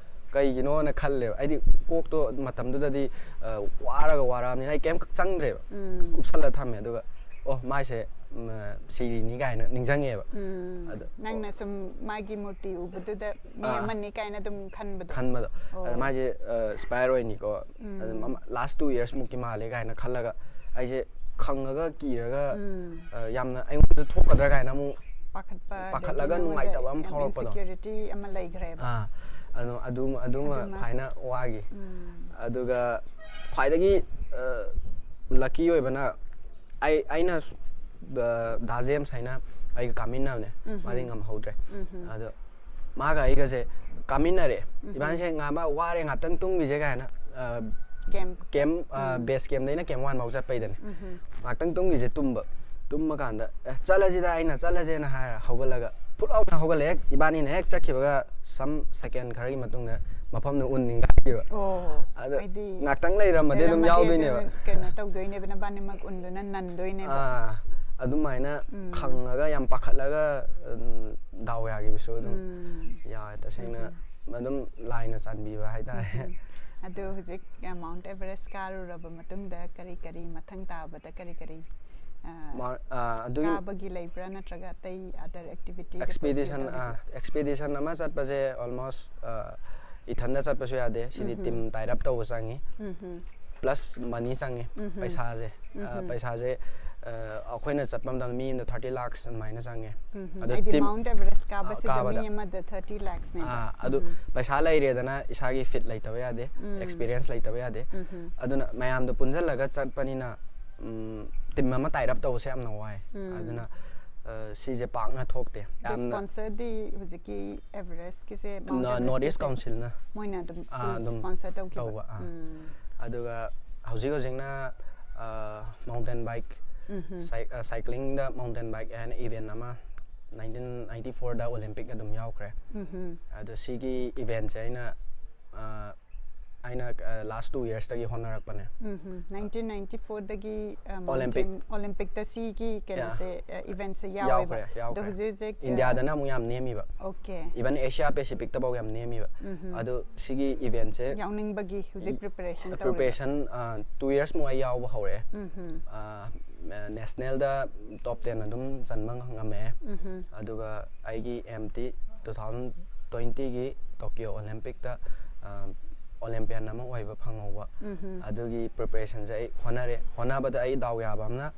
ꯀꯩꯒꯤꯅꯣꯅ ꯈꯜꯂꯦꯕ꯫ ꯑꯩꯗꯤ ꯀꯣꯛꯇꯣ ꯃꯇꯝꯗꯨꯗꯗꯤ ꯑ, ꯋꯥꯔꯒ ꯋꯥꯔꯛꯑꯕꯅꯤꯅ ꯑꯩ ꯀꯩꯝ ꯆꯪꯗ꯭ꯔꯦꯕ꯫ ꯎꯝ. ꯎꯞꯁꯜꯂ ꯊꯝꯃꯦ, ꯑꯗꯨꯒ ꯑꯣ, ꯃꯥꯏꯁꯦ ꯎꯝ, ꯁꯤꯔꯤꯅꯤ ꯀꯥꯏꯅ ꯅꯤꯡꯁꯤꯡꯉꯦꯕ꯫ ꯎꯝ. ꯑꯗ ꯅꯪꯅ ꯁꯨꯝ ꯃꯥꯒꯤ ꯃꯨꯔꯇꯤ ꯎꯕꯗꯨꯗ ꯃꯤ ꯑꯥ. ꯑꯃꯅꯤ ꯀꯥꯏꯅ ꯑꯗꯨꯝ ꯈꯟꯕꯗꯣ. ꯈꯟꯕꯗꯣ꯫ ꯑꯣ. ꯑꯗ ꯃꯥꯏꯁꯦ ꯏꯟꯁꯄꯥꯌꯔ ꯑꯣꯏꯅꯤꯀꯣ, ꯎꯝ. ꯑꯗꯨꯝ ꯑꯃ ꯂꯥꯁ ꯇꯨ ꯌꯔꯁ ꯃꯨꯛꯀꯤ ꯃꯥꯜꯂꯦ ꯀꯥꯏꯅ ꯈꯜꯂꯒ ꯑꯩꯁꯦ ꯈꯪꯉꯒ ꯀꯤꯔꯒ ꯎꯝ. ꯑ, ꯌꯥꯝꯅ ꯑꯩꯉꯣꯟꯗ ꯊꯣꯛꯀꯗ꯭ꯔꯥ ꯀꯥꯏꯅ ꯑꯃꯨꯛ ꯄꯥꯈꯠꯄ, ꯄꯥꯈꯠꯂꯒ ꯑꯗꯒꯤ ꯅꯨꯡꯉꯥꯏꯇꯕ ꯅꯉꯣꯟꯗ ꯑꯃ ꯐꯥꯎꯔꯛꯄꯗꯣ꯫ ꯏꯟꯁꯦꯀ꯭ꯌꯨꯔꯤꯇꯤ ꯑꯃ ꯂꯩꯈ꯭ꯔꯦꯕ. ꯑꯥ, ꯑꯗꯨꯝ ꯑꯗꯨꯃ ꯑꯗꯨꯃ ꯑꯗꯨꯃ. ꯈ꯭ꯋꯥꯏꯅ ꯋꯥꯈꯤ꯫ ꯎꯝ. ꯑꯗꯨꯒ ꯈ꯭ꯋꯥꯏꯗꯒꯤ ꯂꯛꯀꯤ ꯑꯣꯏꯕꯅ ꯑꯩ ꯑꯩꯅ ꯁ- ꯗ- ꯗꯥ ꯖꯦꯝꯁ ꯍꯥꯏꯅ ꯑꯩꯒ ꯀꯥꯃꯤꯟꯅꯕꯅꯦ, ꯎꯝꯍꯨꯝ. ꯃꯥꯗꯤ ꯉꯝꯍꯧꯗ꯭ꯔꯦ꯫ ꯎꯝꯍꯨꯝ. ꯑꯗꯣ ꯃꯥꯒ ꯑꯩꯒꯁꯦ ꯀꯥꯃꯤꯟꯅꯔꯦ꯫ ꯎꯝꯍꯨꯝ. ꯏꯕꯥꯅꯤꯁꯦ ꯉꯥꯃ ꯋꯥꯔꯦ, ꯉꯥꯛꯇꯪ ꯇꯨꯝꯈꯤꯁꯦ ꯀꯥꯏꯅ ꯑ, ꯀꯦꯝ. ꯀꯦꯝ ꯑ, ꯎꯝ. ꯕꯦꯁ ꯀꯦꯝꯗꯩꯅ ꯀꯦꯝ ꯋꯥꯟ ꯐꯥꯎ ꯆꯠꯄꯩꯗꯅꯦ꯫ ꯎꯝꯍꯨꯝ. ꯉꯥꯛꯇꯪ ꯇꯨꯝꯈꯤꯁꯦ ꯇꯨꯝꯕ꯫ ꯇꯨꯝꯕ ꯀꯥꯟꯗ ꯑꯦ, ꯆꯠꯂꯁꯤꯗ, ꯑꯩꯅ ꯆꯠꯂꯁꯦꯅ ꯍꯥꯏꯔ ꯍꯧꯒꯠꯂꯒ ꯐꯨꯠ ꯂꯥꯎꯅ ꯍꯧꯒꯠꯂꯛꯑꯦ꯫ ꯏꯕꯥꯅꯤꯅ ꯍꯦꯛ ꯆꯠꯈꯤꯕꯒ ꯁꯝ ꯁꯦꯀꯦꯟ ꯈꯔꯒꯤ ꯃꯇꯨꯡꯗ ꯃꯐꯝꯗ ꯎꯟ ꯅꯤꯡꯒꯥꯏꯈꯤꯕ꯫ ꯑꯣ. ꯑꯗꯣ ꯍꯥꯏꯗꯤ ꯉꯥꯛꯇꯪ ꯂꯩꯔꯝꯃꯗꯤ ꯑꯗꯨꯝ ꯂꯩꯔꯝꯃꯗꯤ ꯌꯥꯎꯗꯣꯏꯅꯦꯕ꯫ ꯑꯗꯨꯝ ꯀꯩꯅꯣ ꯇꯧꯗꯣꯏꯅꯦꯕ, ꯅꯕꯥꯅꯤꯃꯛ ꯎꯟꯗꯨꯅ ꯅꯟꯗꯣꯏꯅꯦꯕ. ꯑꯥ, ꯑꯗꯨꯃꯥꯏꯅ ꯎꯝ. ꯈꯪꯉꯒ ꯌꯥꯝ ꯄꯥꯈꯠꯂꯒ ꯎꯝ, ꯗꯥꯎ ꯌꯥꯈꯤꯕꯁꯨ ꯑꯗꯨꯝ ꯎꯝ. ꯌꯥꯎꯋꯦ꯫ ꯇꯁꯦꯡꯅ ꯑꯗꯨꯝ ꯂꯥꯏꯅ ꯆꯥꯟꯕꯤꯕ ꯍꯥꯏꯇꯥꯔꯦ꯫ ꯎꯝ. ꯑꯗꯣ ꯍꯧꯖꯤꯛ ꯃꯥꯎꯟꯠ ꯑꯦꯚꯔꯦꯁ ꯀꯥꯔꯨꯔꯕ ꯃꯇꯨꯡꯗ ꯀꯔꯤ ꯀꯔꯤ ꯃꯊꯪ ꯇꯥꯕꯗ ꯀꯔꯤ ꯀꯔꯤ ꯑ, ꯃꯥ- ꯑꯥ, ꯑꯗꯨꯒꯤ ꯀꯥꯕꯒꯤ ꯂꯩꯕ꯭ꯔꯥ ꯅꯠꯇ꯭ꯔꯒ ꯑꯇꯩ ꯑꯗꯔ ꯑꯦꯛꯇꯤꯚꯤꯇꯤ? ꯑꯦꯛꯁꯄꯤꯗꯤꯁꯟ ꯑꯥ, ꯑꯦꯛꯁꯄꯤꯗꯤꯁꯟ ꯑꯃ ꯆꯠꯄꯁꯦ ꯑꯣꯜꯃꯣꯁ ꯏꯊꯟꯗ ꯆꯠꯄꯁꯨ ꯌꯥꯗꯦ꯫ ꯁꯤꯗꯤ ꯇꯤꯝ ꯇꯥꯏꯠ ꯑꯞ ꯇꯧꯕ ꯆꯪꯉꯤ, ꯄ꯭ꯂꯁ ꯃꯅꯤ ꯆꯪꯉꯤ꯫ ꯄꯩꯁꯥꯁꯦ ꯑ, ꯄꯩꯁꯥꯁꯦ ꯑꯩꯈꯣꯏꯅ ꯆꯠꯄ ꯃꯇꯝꯗ ꯃꯤ ꯑꯃꯗ thirty lakhs ꯑꯗꯨꯃꯥꯏꯅ ꯆꯪꯉꯦ꯫ ꯎꯝ, ꯑꯗꯨ ꯍꯥꯏꯗꯤ team- Mount Everest ꯀꯥꯕꯁꯤꯗ ꯀꯥꯕꯗ꯫ ꯃꯤ ꯑꯃꯗ thirty lakhs ꯅꯦꯕ꯫ ꯑꯥ, ꯑꯗꯨ ꯄꯩꯁꯥ ꯂꯩꯔꯦꯗꯅ, ꯏꯁꯥꯒꯤ fit ꯂꯩꯇꯕ ꯌꯥꯗꯦ, experience ꯂꯩꯇꯕ ꯌꯥꯗꯦ꯫ ꯑꯗꯨꯅ ꯃꯌꯥꯝꯗꯣ ꯄꯨꯟꯁꯤꯜꯂꯒ ꯆꯠꯄꯅꯤꯅ, ꯎꯝ, team ꯑꯃ tie up ꯇꯧꯕꯁꯦ ꯌꯥꯝꯅ ꯋꯥꯏ꯫ ꯑꯗꯨꯅ ꯑ, ꯁꯤꯁꯦ ꯄꯥꯛꯅ ꯊꯣꯛꯇꯦ꯫ ꯌꯥꯝꯅ Sponsorꯗꯤ ꯍꯧꯖꯤꯛꯀꯤ Everestꯀꯤꯁꯦ North East Councilꯅ ꯃꯣꯏꯅ ꯑꯗꯨꯝ ꯑꯥ, ꯑꯗꯨꯝ sponsor ꯇꯧꯈꯤꯕ꯫ ꯇꯧꯕ, ꯑꯥ꯫ ꯎꯝ, ꯑꯗꯨꯒ ꯍꯧꯖꯤꯛ ꯍꯧꯖꯤꯛꯅ, ꯑ, mountain bike, ꯎꯝ, cy- ꯑ, cyclingꯗ mountain bike ꯍꯥꯏꯅ event ꯑꯃ nineteen ninety fourꯗ Olympicꯇ ꯑꯗꯨꯝ ꯌꯥꯎꯈ꯭ꯔꯦ꯫ ꯎꯝ, ꯑꯗꯣ ꯁꯤꯒꯤ eventꯁꯦ ꯑꯩꯅ, ꯑ, ꯑꯩꯅ, ꯑ, last two yearsꯇꯒꯤ ꯍꯣꯠꯅꯔꯛꯄꯅꯦ꯫ ꯎꯝ, nineteen ninety fourꯗꯒꯤ Olympic. Olympicꯇ ꯁꯤꯒꯤ ꯀꯩꯅꯣꯁꯦ, eventꯁꯦ ꯌꯥꯎꯋꯦꯕ꯫ ꯌꯥꯎꯈ꯭ꯔꯦ, ꯌꯥꯎꯈ꯭ꯔꯦ꯫ ꯑꯗꯣ ꯍꯧꯖꯤꯛ ꯍꯧꯖꯤꯛ, ꯑ, ꯏꯟꯗꯤꯌꯥꯗꯅ ꯑꯃꯨꯛ ꯌꯥꯝ ꯅꯦꯝꯃꯤꯕ꯫ Okay. Even Asia Pacificꯇꯐꯥꯎ ꯌꯥꯝ ꯅꯦꯝꯃꯤꯕ꯫ ꯑꯗꯣ ꯁꯤꯒꯤ eventꯁꯦ ꯌꯥꯎꯅꯤꯡꯕꯒꯤ ꯍꯧꯖꯤꯛ preparation ꯇꯧꯔꯤꯕ꯫ Preparation, ꯑ, two years ꯃꯨꯛ ꯑꯩ ꯌꯥꯎꯕ ꯍꯧꯔꯛꯑꯦ꯫ ꯎꯝ, ꯑ, nationalꯗ top ten ꯑꯗꯨꯝ ꯆꯟꯕ ꯉꯝꯃꯛꯑꯦ꯫ ꯎꯝ, ꯑꯗꯨꯒ ꯑꯩꯒꯤ aimꯗꯤ two thousand twentyꯒꯤ Tokyo Olympicꯇ, ꯑ, Olympian ꯑꯃ ꯑꯣꯏꯕ ꯐꯪꯍꯧꯕ꯫ ꯎꯝ, ꯑꯗꯨꯒꯤ preparationꯁꯦ ꯑꯩ ꯍꯣꯠꯅꯔꯦ꯫ ꯍꯣꯠꯅꯕꯗ ꯑꯩ ꯗꯥꯎ ꯌꯥꯕ ꯑꯃꯅ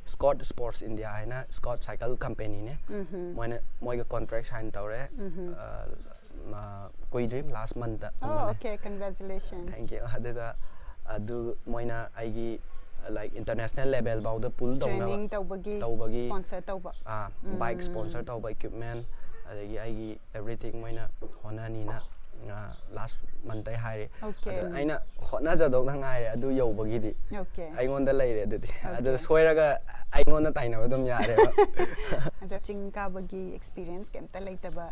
Scott Sports India ꯍꯥꯏꯅ Scott cycle companyꯅꯦ꯫ ꯎꯝ, ꯃꯣꯏꯅ, ꯃꯣꯏꯒ contract sign ꯇꯧꯔꯦ꯫ ꯎꯝ, ꯑ, ꯃ-, ꯀꯨꯏꯗ꯭ꯔꯤ, last monthꯇ꯫ Oh, okay, congratulations. Thank you. ꯑꯗꯨꯒ ꯑꯗꯨ ꯃꯣꯏꯅ ꯑꯩꯒꯤ, like, international level ꯐꯥꯎꯗ pull ꯇꯧꯅꯕ Training ꯇꯧꯕꯒꯤ ꯇꯧꯕꯒꯤ, sponsor ꯇꯧꯕ꯫ ꯑꯥ, bike sponsor ꯇꯧꯕ, equipment, ꯑꯗꯒꯤ ꯑꯩꯒꯤ everything ꯃꯣꯏꯅ ꯍꯣꯠꯅꯅꯤꯅ, ꯑ, last monthꯇꯩ ꯍꯥꯏꯔꯤ꯫ Okay. ꯑꯗ ꯑꯩꯅ ꯍꯣꯠꯅꯖꯗꯧꯗ ꯉꯥꯏꯔꯦ ꯑꯗꯨ ꯌꯧꯕꯒꯤꯗꯤ꯫ Okay. ꯑꯩꯉꯣꯟꯗ ꯂꯩꯔꯦ ꯑꯗꯨꯗꯤ꯫ Okay. ꯑꯗꯨ ꯁꯣꯏꯔꯒ ꯑꯩꯉꯣꯟꯗ ꯇꯥꯏꯅꯕ ꯑꯗꯨꯝ ꯌꯥꯔꯦꯕ꯫ ꯑꯗꯣ ꯆꯤꯡ ꯀꯥꯕꯒꯤ experience ꯀꯩꯝꯇ ꯂꯩꯇꯕ,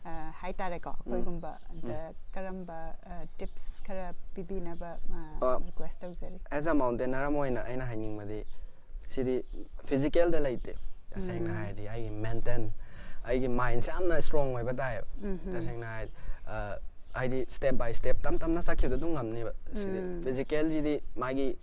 ꯑ, ꯍꯥꯏꯇꯥꯔꯦꯀꯣ, ꯑꯩꯈꯣꯏꯒꯨꯝꯕ, ꯑꯗ ꯀꯔꯝꯕ, ꯑ, tips ꯈꯔ ꯄꯤꯕꯤꯅꯕ, ꯑ, ꯑ, request ꯇꯧꯖꯔꯤ? As a mountaineer ꯑꯃ ꯑꯣꯏꯅ ꯑꯩꯅ ꯍꯥꯏꯅꯤꯡꯕꯗꯤ, ꯁꯤꯗꯤ physicalꯗ ꯂꯩꯇꯦ꯫ ꯇꯁꯦꯡꯅ ꯍꯥꯏꯔꯗꯤ ꯑꯩꯒꯤ mental, ꯑꯩꯒꯤ mindꯁꯦ ꯌꯥꯝꯅ strong ꯑꯣꯏꯕ ꯇꯥꯏꯌꯦꯕ꯫ ꯇꯁꯦꯡꯅ ꯍꯥꯏꯔꯗꯤ, ꯑ, ꯍꯥꯏꯗꯤ step by step ꯇꯞ ꯇꯞꯅ ꯆꯠꯈꯤꯕꯗ ꯑꯗꯨꯝ ꯉꯝꯅꯤꯕ꯫ ꯁꯤꯗꯤ physicalꯁꯤꯗꯤ ꯃꯥꯒꯤ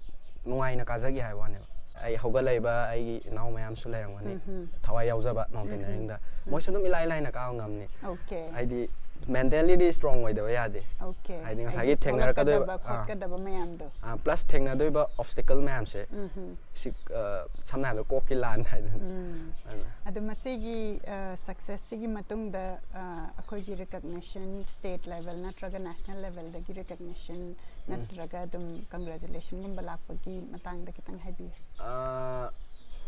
ꯅꯨꯡꯉꯥꯏꯅ ꯀꯥꯖꯒꯦ ꯍꯥꯏꯕ ꯋꯥꯅꯦꯕ꯫ ꯑꯩ ꯍꯧꯒꯠꯂꯛꯏꯕ ꯑꯩꯒꯤ ꯏꯅꯥꯎ ꯃꯌꯥꯝꯁꯨ ꯂꯩꯔꯝꯒꯅꯤ, ꯊꯋꯥꯏ ꯌꯥꯎꯖꯕ mountaineeringꯗ꯫ ꯃꯣꯏꯁꯨ ꯑꯗꯨꯝ ꯏꯂꯥꯏ ꯂꯥꯏꯅ ꯀꯥꯕ ꯉꯝꯅꯤ꯫ Okay. ꯍꯥꯏꯗꯤ ꯃꯦꯟꯇꯦꯜꯂꯤꯗꯤ ꯏꯁꯇ꯭ꯔꯣꯡ ꯑꯣꯏꯗꯕ ꯌꯥꯗꯦ꯫ ꯑꯣꯀꯦ꯫ ꯍꯥꯏꯗꯤ ꯉꯁꯥꯏꯒꯤ ꯊꯦꯡꯅꯔꯛꯀꯗꯣꯏꯕ, ꯊꯣꯛꯂꯛꯀꯗꯕ ꯈꯣꯠꯀꯗꯕ ꯃꯌꯥꯝꯗꯣ꯫ ꯄ꯭ꯂꯁ ꯊꯦꯡꯅꯗꯣꯏꯕ ꯑꯣꯞꯁꯇꯤꯀꯜ ꯃꯌꯥꯝꯁꯦ ꯎꯝ ꯁꯤ, ꯑ, ꯁꯝꯅ ꯍꯥꯏꯔꯕꯗ ꯀꯣꯛꯀꯤ ꯂꯥꯟ ꯍꯥꯏꯗꯅ꯫ ꯎꯝ꯫ ꯑꯗꯨꯅ ꯑꯗꯣ ꯃꯁꯤꯒꯤ ꯁꯛꯁꯦꯁꯁꯤꯒꯤ ꯃꯇꯨꯡꯗ, ꯑ, ꯑꯩꯈꯣꯏꯒꯤ ꯔꯤꯀꯛꯅꯤꯁꯟ, ꯁ꯭ꯇꯦꯠ ꯂꯦꯚꯦꯜ ꯅꯠꯇ꯭ꯔꯒ ꯅꯦꯁꯅꯦꯜ ꯂꯦꯚꯦꯜꯗꯒꯤ ꯔꯤꯀꯛꯅꯤꯁꯟ ꯅꯠꯇ꯭ꯔꯒ ꯑꯗꯨꯝ ꯀꯪꯒ꯭ꯔꯦꯆꯨꯂꯦꯁꯟꯒꯨꯝꯕ ꯂꯥꯛꯄꯒꯤ ꯃꯇꯥꯡꯗ ꯈꯤꯇꯪ ꯍꯥꯏꯕꯤꯌꯨ꯫ ꯑ,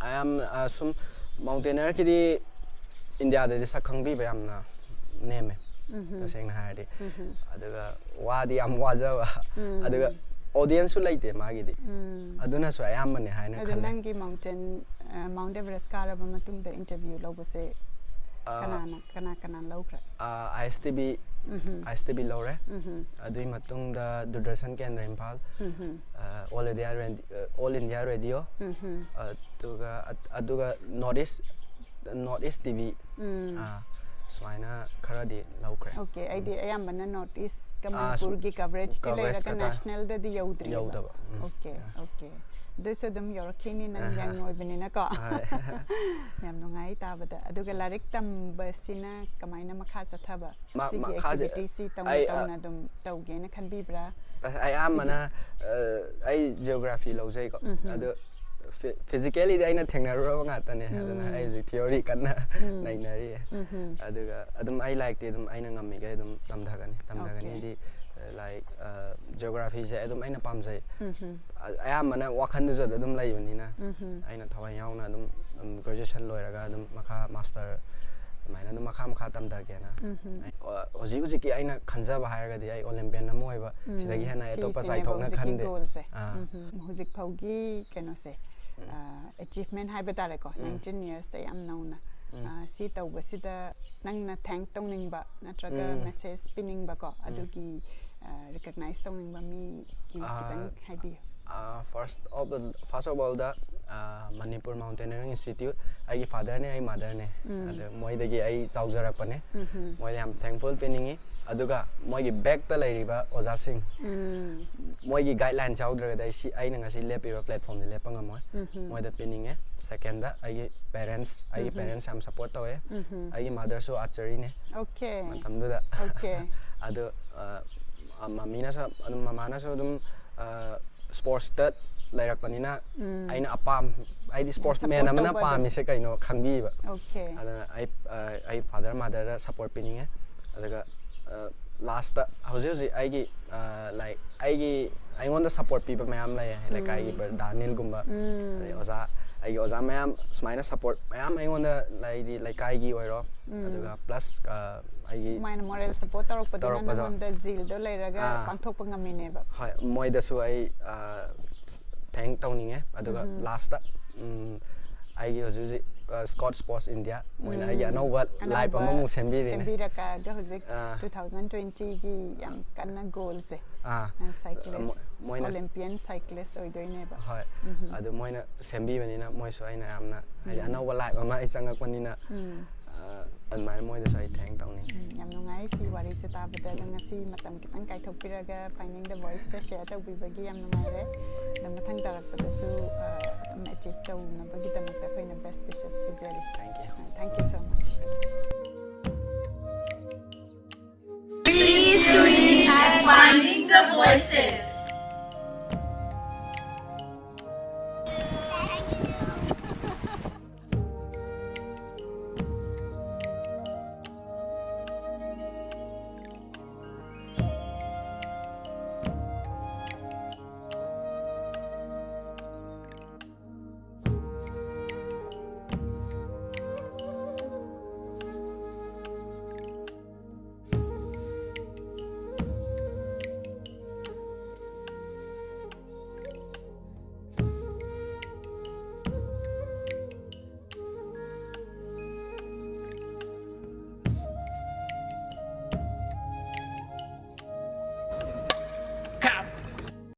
ꯑꯌꯥꯝ ꯑ, ꯁꯨꯝ ꯃꯥꯎꯟꯇꯦꯅꯔꯒꯤꯗꯤ ꯏꯟꯗꯤꯌꯥꯗꯗꯤ ꯁꯛ ꯈꯪꯕꯤꯕ ꯌꯥꯝꯅ ꯅꯦꯝꯃꯦ꯫ ꯎꯝꯍꯨꯝ꯫ ꯇꯁꯦꯡꯅ ꯍꯥꯏꯔꯗꯤ꯫ ꯎꯝꯍꯨꯝ꯫ ꯑꯗꯨꯒ ꯋꯥꯗꯤ ꯌꯥꯝ ꯋꯥꯖꯕ꯫ ꯎꯝ꯫ ꯑꯗꯨꯒ ꯑꯣꯗꯤꯌꯦꯟꯁꯁꯨ ꯂꯩꯇꯦ ꯃꯥꯒꯤꯗꯤ꯫ ꯎꯝ꯫ ꯑꯗꯨꯅꯁꯨ ꯑꯌꯥꯝꯕꯅꯦ ꯍꯥꯏꯅ ꯑꯗꯨ ꯈꯜꯂꯦ꯫ ꯅꯪꯒꯤ ꯃꯥꯎꯟꯇꯦꯟ, ꯑ, ꯃꯥꯎꯟꯠ ꯑꯦꯚꯔꯦꯁ ꯀꯥꯔꯕ ꯃꯇꯨꯡꯗ ꯏꯟꯇꯔꯚ꯭ꯌꯨ ꯂꯧꯕꯁꯦ ꯑ, ꯀꯅꯥꯅ, ꯀꯅꯥ ꯀꯅꯥ ꯂꯧꯈ꯭ꯔꯦ? ꯑ, ISTB, ꯎꯝꯍꯨꯝ꯫ ISTB ꯂꯧꯔꯦ꯫ ꯎꯝꯍꯨꯝ꯫ ꯑꯗꯨꯒꯤ ꯃꯇꯨꯡꯗ ꯗꯨꯔꯗꯔꯁꯟ ꯀꯦꯟꯗ꯭ꯔ ꯏꯝꯐꯥꯜ, ꯎꯝꯍꯨꯝ꯫ ꯑ, All India Radio, All India Radio, ꯎꯝꯍꯨꯝ꯫ ꯑꯗꯨꯒ, ꯑꯗꯨꯒ North East, North East TV, ꯎꯝ꯫ ꯑ, ꯁꯨꯃꯥꯏꯅ ꯈꯔꯗꯤ ꯂꯧꯈ꯭ꯔꯦ꯫ ꯑꯣꯀꯦ, ꯑꯩꯗꯤ ꯑꯌꯥꯝꯕꯅ ꯅꯣꯔꯠ ꯏꯁꯀ ꯑꯥ, ꯁꯨꯝ ꯃꯅꯤꯄꯨꯔꯒꯤ ꯀꯚꯔꯦꯖꯇꯤ coverage ꯂꯩꯔꯒ ꯈꯛꯇ ꯅꯦꯁꯅꯦꯜꯗꯗꯤ ꯌꯧꯗ꯭ꯔꯤꯕ꯫ ꯌꯧꯗꯕ꯫ ꯎꯝ꯫ ꯑꯣꯀꯦ, ꯑꯥ꯫ ꯑꯣꯀꯦ꯫ ꯑꯗꯨꯁꯨ ꯑꯗꯨꯝ ꯌꯧꯔꯛꯈꯤꯅꯤ, ꯅꯪ ꯑꯍꯥ꯫ ꯌꯪ ꯑꯣꯏꯕꯅꯤꯅꯀꯣ꯫ ꯍꯣꯏ꯫ ꯌꯥꯝ ꯅꯨꯡꯉꯥꯏ ꯇꯥꯕꯗ꯫ ꯑꯗꯨꯒ ꯂꯥꯏꯔꯤꯛ ꯇꯝꯕꯁꯤꯅ ꯀꯃꯥꯏꯅ ꯃꯈꯥ ꯆꯠꯊꯕ? ꯃ-, ꯁꯤꯒꯤ ꯃꯈꯥꯁꯦ ꯑꯦꯛꯇꯤꯚꯤꯇꯤꯁꯁꯤ ꯇꯧꯅ ꯑꯩ, ꯑ, ꯇꯧꯅ ꯑꯗꯨꯝ ꯇꯧꯒꯦꯅ ꯈꯟꯕꯤꯕ꯭ꯔꯥ? ꯑꯁ, ꯑꯌꯥꯝꯕꯅ ꯑ, ꯑꯩ ꯖꯤꯑꯣꯒ꯭ꯔꯥꯐꯤ ꯂꯧꯖꯩꯀꯣ꯫ ꯎꯝꯍꯨꯝ꯫ ꯑꯗꯣ ꯐꯤ-, ꯐꯤꯖꯤꯀꯦꯂꯤꯗꯤ ꯑꯩꯅ ꯊꯦꯡꯅꯔꯨꯔꯕ ꯉꯥꯛꯇꯅꯦ꯫ ꯑꯗꯨꯅ ꯎꯝ꯫ ꯑꯩ ꯍꯧꯖꯤꯛ ꯊꯤꯑꯣꯔꯤ ꯀꯟꯅ ꯎꯝ꯫ ꯅꯩꯅꯔꯤꯌꯦ꯫ ꯎꯝꯍꯨꯝ꯫ ꯑꯗꯨꯒ ꯑꯗꯨꯝ ꯑꯩ ꯂꯥꯏꯔꯤꯛꯇꯤ ꯑꯗꯨꯝ ꯑꯩꯅ ꯉꯝꯃꯤꯈꯩ ꯑꯗꯨꯝ ꯇꯝꯊꯒꯅꯤ꯫ ꯇꯝꯊꯒꯅꯤꯗꯤ, ꯑ, ꯂꯥꯏꯛ, ꯑ, ꯖꯤꯑꯣꯒ꯭ꯔꯥꯐꯤꯁꯦ ꯑꯗꯨꯝ ꯑꯩꯅ ꯄꯥꯝꯖꯩ꯫ ꯎꯝꯍꯨꯝ꯫ ꯑ-, ꯑꯌꯥꯝꯕꯅ ꯋꯥꯈꯜꯗꯁꯨ ꯑꯗꯨꯝ ꯂꯩꯕꯅꯤꯅ ꯎꯝꯍꯨꯝ꯫ ꯑꯩꯅ ꯊꯋꯥꯏ ꯌꯥꯎꯅ ꯑꯗꯨꯝ, ꯎꯝ, ꯒ꯭ꯔꯦꯖꯨꯑꯦꯁꯟ ꯂꯣꯏꯔꯒ ꯑꯗꯨꯝ ꯃꯈꯥ ꯃꯥꯁꯇꯔ ꯑꯗꯨꯃꯥꯏꯅꯅ ꯑꯗꯨꯝ ꯃꯈꯥ ꯃꯈꯥ ꯇꯝꯊꯒꯦꯅ꯫ ꯎꯝꯍꯨꯝ꯫ ꯑꯩ, ꯑ, ꯍꯧꯖꯤꯛ ꯍꯧꯖꯤꯛꯀꯤ ꯑꯩꯅ ꯈꯟꯖꯕ ꯍꯥꯏꯔꯒꯗꯤ ꯑꯩ ꯑꯣꯂꯦꯝꯄꯤꯌꯟ ꯑꯃ ꯑꯣꯏꯕ, ꯎꯝ, ꯁꯤꯗꯒꯤ ꯍꯦꯟꯅ ꯑꯩ ꯑꯇꯣꯞꯄ ꯁꯤꯁꯤꯅꯦꯕ ꯆꯥꯏꯊꯣꯛꯅ ꯍꯧꯖꯤꯛꯀꯤ ꯈꯟꯗꯦ꯫ ꯒꯣꯜꯁꯦ꯫ ꯑꯥ꯫ ꯎꯝꯍꯨꯝ꯫ ꯍꯧꯖꯤꯛ ꯐꯥꯎꯒꯤ ꯀꯩꯅꯣꯁꯦ, ꯎꯝ꯫ ꯑ, ꯑꯦꯆꯤꯚꯃꯦꯟ ꯍꯥꯏꯕ ꯇꯥꯔꯦꯀꯣ, ꯎꯝ꯫ ꯅꯥꯏꯟꯇꯤꯟ ꯌꯔꯁꯇ ꯌꯥꯝ ꯅꯧꯅ꯫ ꯎꯝ꯫ ꯑ, ꯁꯤ ꯇꯧꯕꯁꯤꯗ ꯅꯪꯅ ꯊꯦꯡꯛ ꯇꯧꯅꯤꯡꯕ ꯅꯠꯇ꯭ꯔꯒ ꯎꯝ꯫ ꯃꯦꯁꯦꯖ ꯄꯤꯅꯤꯡꯕꯀꯣ, ꯎꯝ꯫ ꯑꯗꯨꯒꯤ, ꯑ, ꯔꯤꯀꯛꯅꯥꯏꯖ ꯇꯧꯅꯤꯡꯕ ꯃꯤꯒꯤ ꯑ, ꯈꯤꯇꯪ ꯍꯥꯏꯕꯤꯌꯨ꯫ ꯑ, first of the, first of all ꯗ, ꯑ, ꯃꯅꯤꯄꯨꯔ ꯃꯥꯎꯟꯇꯦꯅꯤꯌꯔꯤꯡ ꯏꯟꯁꯇꯤꯇ꯭ꯌꯨꯠ, ꯑꯩꯒꯤ ꯐꯥꯗꯔꯅꯦ, ꯑꯩ ꯃꯥꯗꯔꯅꯦ꯫ ꯎꯝ꯫ ꯑꯗ ꯃꯣꯏꯗꯒꯤ ꯑꯩ ꯆꯥꯎꯖꯔꯛꯄꯅꯦ꯫ ꯎꯝꯍꯨꯝ꯫ ꯃꯣꯏꯗ ꯌꯥꯝ ꯊꯦꯡꯛꯐꯨꯜ ꯄꯤꯅꯤꯡꯉꯤ꯫ ꯑꯗꯨꯒ ꯃꯣꯏꯒꯤ backꯇ ꯂꯩꯔꯤꯕ ꯑꯣꯖꯥꯁꯤꯡ, ꯎꯝ ꯃꯣꯏꯒꯤ guidelines ꯌꯥꯎꯗ꯭ꯔꯒꯗꯤ ꯑꯩ ꯁꯤ, ꯑꯩꯅ ꯉꯁꯤ ꯂꯦꯞꯄꯤꯕ platformꯗ ꯂꯦꯞꯄ ꯉꯝꯃꯣꯏ꯫ ꯎꯝ ꯃꯣꯏꯗ ꯄꯤꯅꯤꯡꯉꯦ꯫ Secondꯗ ꯑꯩꯒꯤ parents, ꯑꯩꯒꯤ parents ꯌꯥꯝ support ꯇꯧꯋꯦ꯫ ꯎꯝ ꯑꯩꯒꯤ motherꯁꯨ archeryꯅꯦ okay ꯃꯇꯝꯗꯨꯗ꯫ Okay. ꯑꯗꯨ ꯃꯃꯤꯅꯁꯨ ꯑꯗꯨꯝ, ꯃꯃꯥꯅꯁꯨ ꯑꯗꯨꯝ sportsꯇ ꯂꯩꯔꯛꯄꯅꯤꯅ, ꯎꯝ ꯑꯩꯅ ꯑꯄꯥꯝ, ꯍꯥꯏꯗꯤ sportsman support ꯑꯃꯅ ꯇꯧꯕ ꯑꯗꯨꯝ꯫ ꯄꯥꯝꯃꯤꯁꯦ ꯀꯩꯅꯣ ꯈꯪꯕꯤꯕ꯫ Okay. ꯑꯗꯨꯅ ꯑꯩ, ꯑ, ꯑꯩ father motherꯗ support ꯄꯤꯅꯤꯡꯉꯦ꯫ ꯑꯗꯨꯒ lastꯇ ꯍꯧꯖꯤꯛ ꯍꯧꯖꯤꯛ ꯑꯩꯒꯤ, ꯑ, like, ꯑꯩꯒꯤ, ꯑꯩꯉꯣꯟꯗ support ꯄꯤꯕ ꯃꯌꯥꯝ ꯂꯩꯌꯦ, ꯂꯩꯀꯥꯏꯒꯤ ꯕ꯭ꯔ-, ꯗꯥ ꯅꯤꯜꯒꯨꯝꯕ, ꯎꯝ ꯑꯗꯩ ꯑꯣꯖꯥ, ꯑꯩꯒꯤ ꯑꯣꯖꯥ ꯃꯌꯥꯝ ꯁꯨꯃꯥꯏꯅ support ꯃꯌꯥꯝ ꯑꯩꯉꯣꯟꯗ, ꯍꯥꯏꯗꯤ ꯂꯩꯀꯥꯏꯒꯤ ꯑꯣꯏꯔꯣ, ꯎꯝ ꯑꯗꯨꯒ plus, ꯑ, ꯑꯩꯒꯤ ꯑꯗꯨꯃꯥꯏꯅ moral support ꯇꯧꯔꯛꯄꯗꯨꯅ ꯇꯧꯔꯛꯄꯗꯣ꯫ ꯅꯉꯣꯟꯗ zealꯗꯣ ꯂꯩꯔꯒ ꯑꯥ꯫ ꯄꯥꯡꯊꯣꯛꯄ ꯉꯝꯃꯤꯅꯦꯕ꯫ ꯍꯣꯏ, ꯃꯣꯏꯗꯁꯨ ꯑꯩ, ꯑ, thank ꯇꯧꯅꯤꯡꯉꯦ꯫ ꯑꯗꯨꯒ ꯎꯝ lastꯇ, ꯎꯝ, ꯑꯩꯒꯤ ꯍꯧꯖꯤꯛ ꯍꯧꯖꯤꯛ, ꯑ, Scotch Sports India, ꯃꯣꯏꯅ ꯑꯩꯒꯤ ꯎꯝ ꯑꯅꯧꯕ life ꯑꯅꯧꯕ ꯑꯃꯃꯨꯛ ꯁꯦꯝꯕꯤꯔꯤꯅꯦ꯫ ꯁꯦꯝꯕꯤꯔꯛꯑꯒ ꯍꯧꯖꯤꯛ ꯑꯥ꯫ two thousand twentyꯒꯤ ꯌꯥꯝ ꯀꯟꯅ goalꯁꯦ ꯑꯥ, cyclist, ꯃꯣꯏꯅ Olympian cyclist ꯑꯣꯏꯗꯣꯏꯅꯦꯕ꯫ ꯍꯣꯏ꯫ ꯎꯝ ꯑꯗꯨ ꯃꯣꯏꯅ ꯁꯦꯝꯕꯤꯕꯅꯤꯅ ꯃꯣꯏꯁꯨ ꯑꯩꯅ ꯌꯥꯝꯅ, ꯍꯥꯏꯗꯤ ꯎꯝ ꯑꯅꯧꯕ life ꯑꯃ ꯑꯩ ꯆꯪꯉꯛꯄꯅꯤꯅ, ꯎꯝ ꯑ, ꯑꯗꯨꯃꯥꯏꯅ ꯃꯣꯏꯗꯁꯨ ꯑꯩ thank ꯇꯧꯅꯤꯡꯉꯤ꯫ ꯎꯝ, ꯌꯥꯝ ꯅꯨꯡꯉꯥꯏ ꯁꯤ ꯋꯥꯔꯤꯁꯦ ꯇꯥꯕꯗ꯫ ꯑꯗꯣ ꯉꯁꯤ ꯃꯇꯝ ꯈꯤꯇꯪ ꯀꯥꯏꯊꯣꯛꯄꯤꯔꯒ Finding the Voiceꯇ share ꯇꯧꯕꯤꯕꯒꯤ ꯌꯥꯝ ꯅꯨꯡꯉꯥꯏꯔꯦ꯫ ꯑꯗꯣ ꯃꯊꯪ ꯇꯥꯔꯛꯄꯗꯁꯨ, ꯑ, ꯑꯗꯨꯝ achieve ꯇꯧꯅꯕꯒꯤꯗꯃꯛꯇ ꯑꯩꯈꯣꯏꯅ best wishes ꯄꯤꯖꯔꯤ꯫ Thank you. Thank you so much. Please tune in at Finding the Voice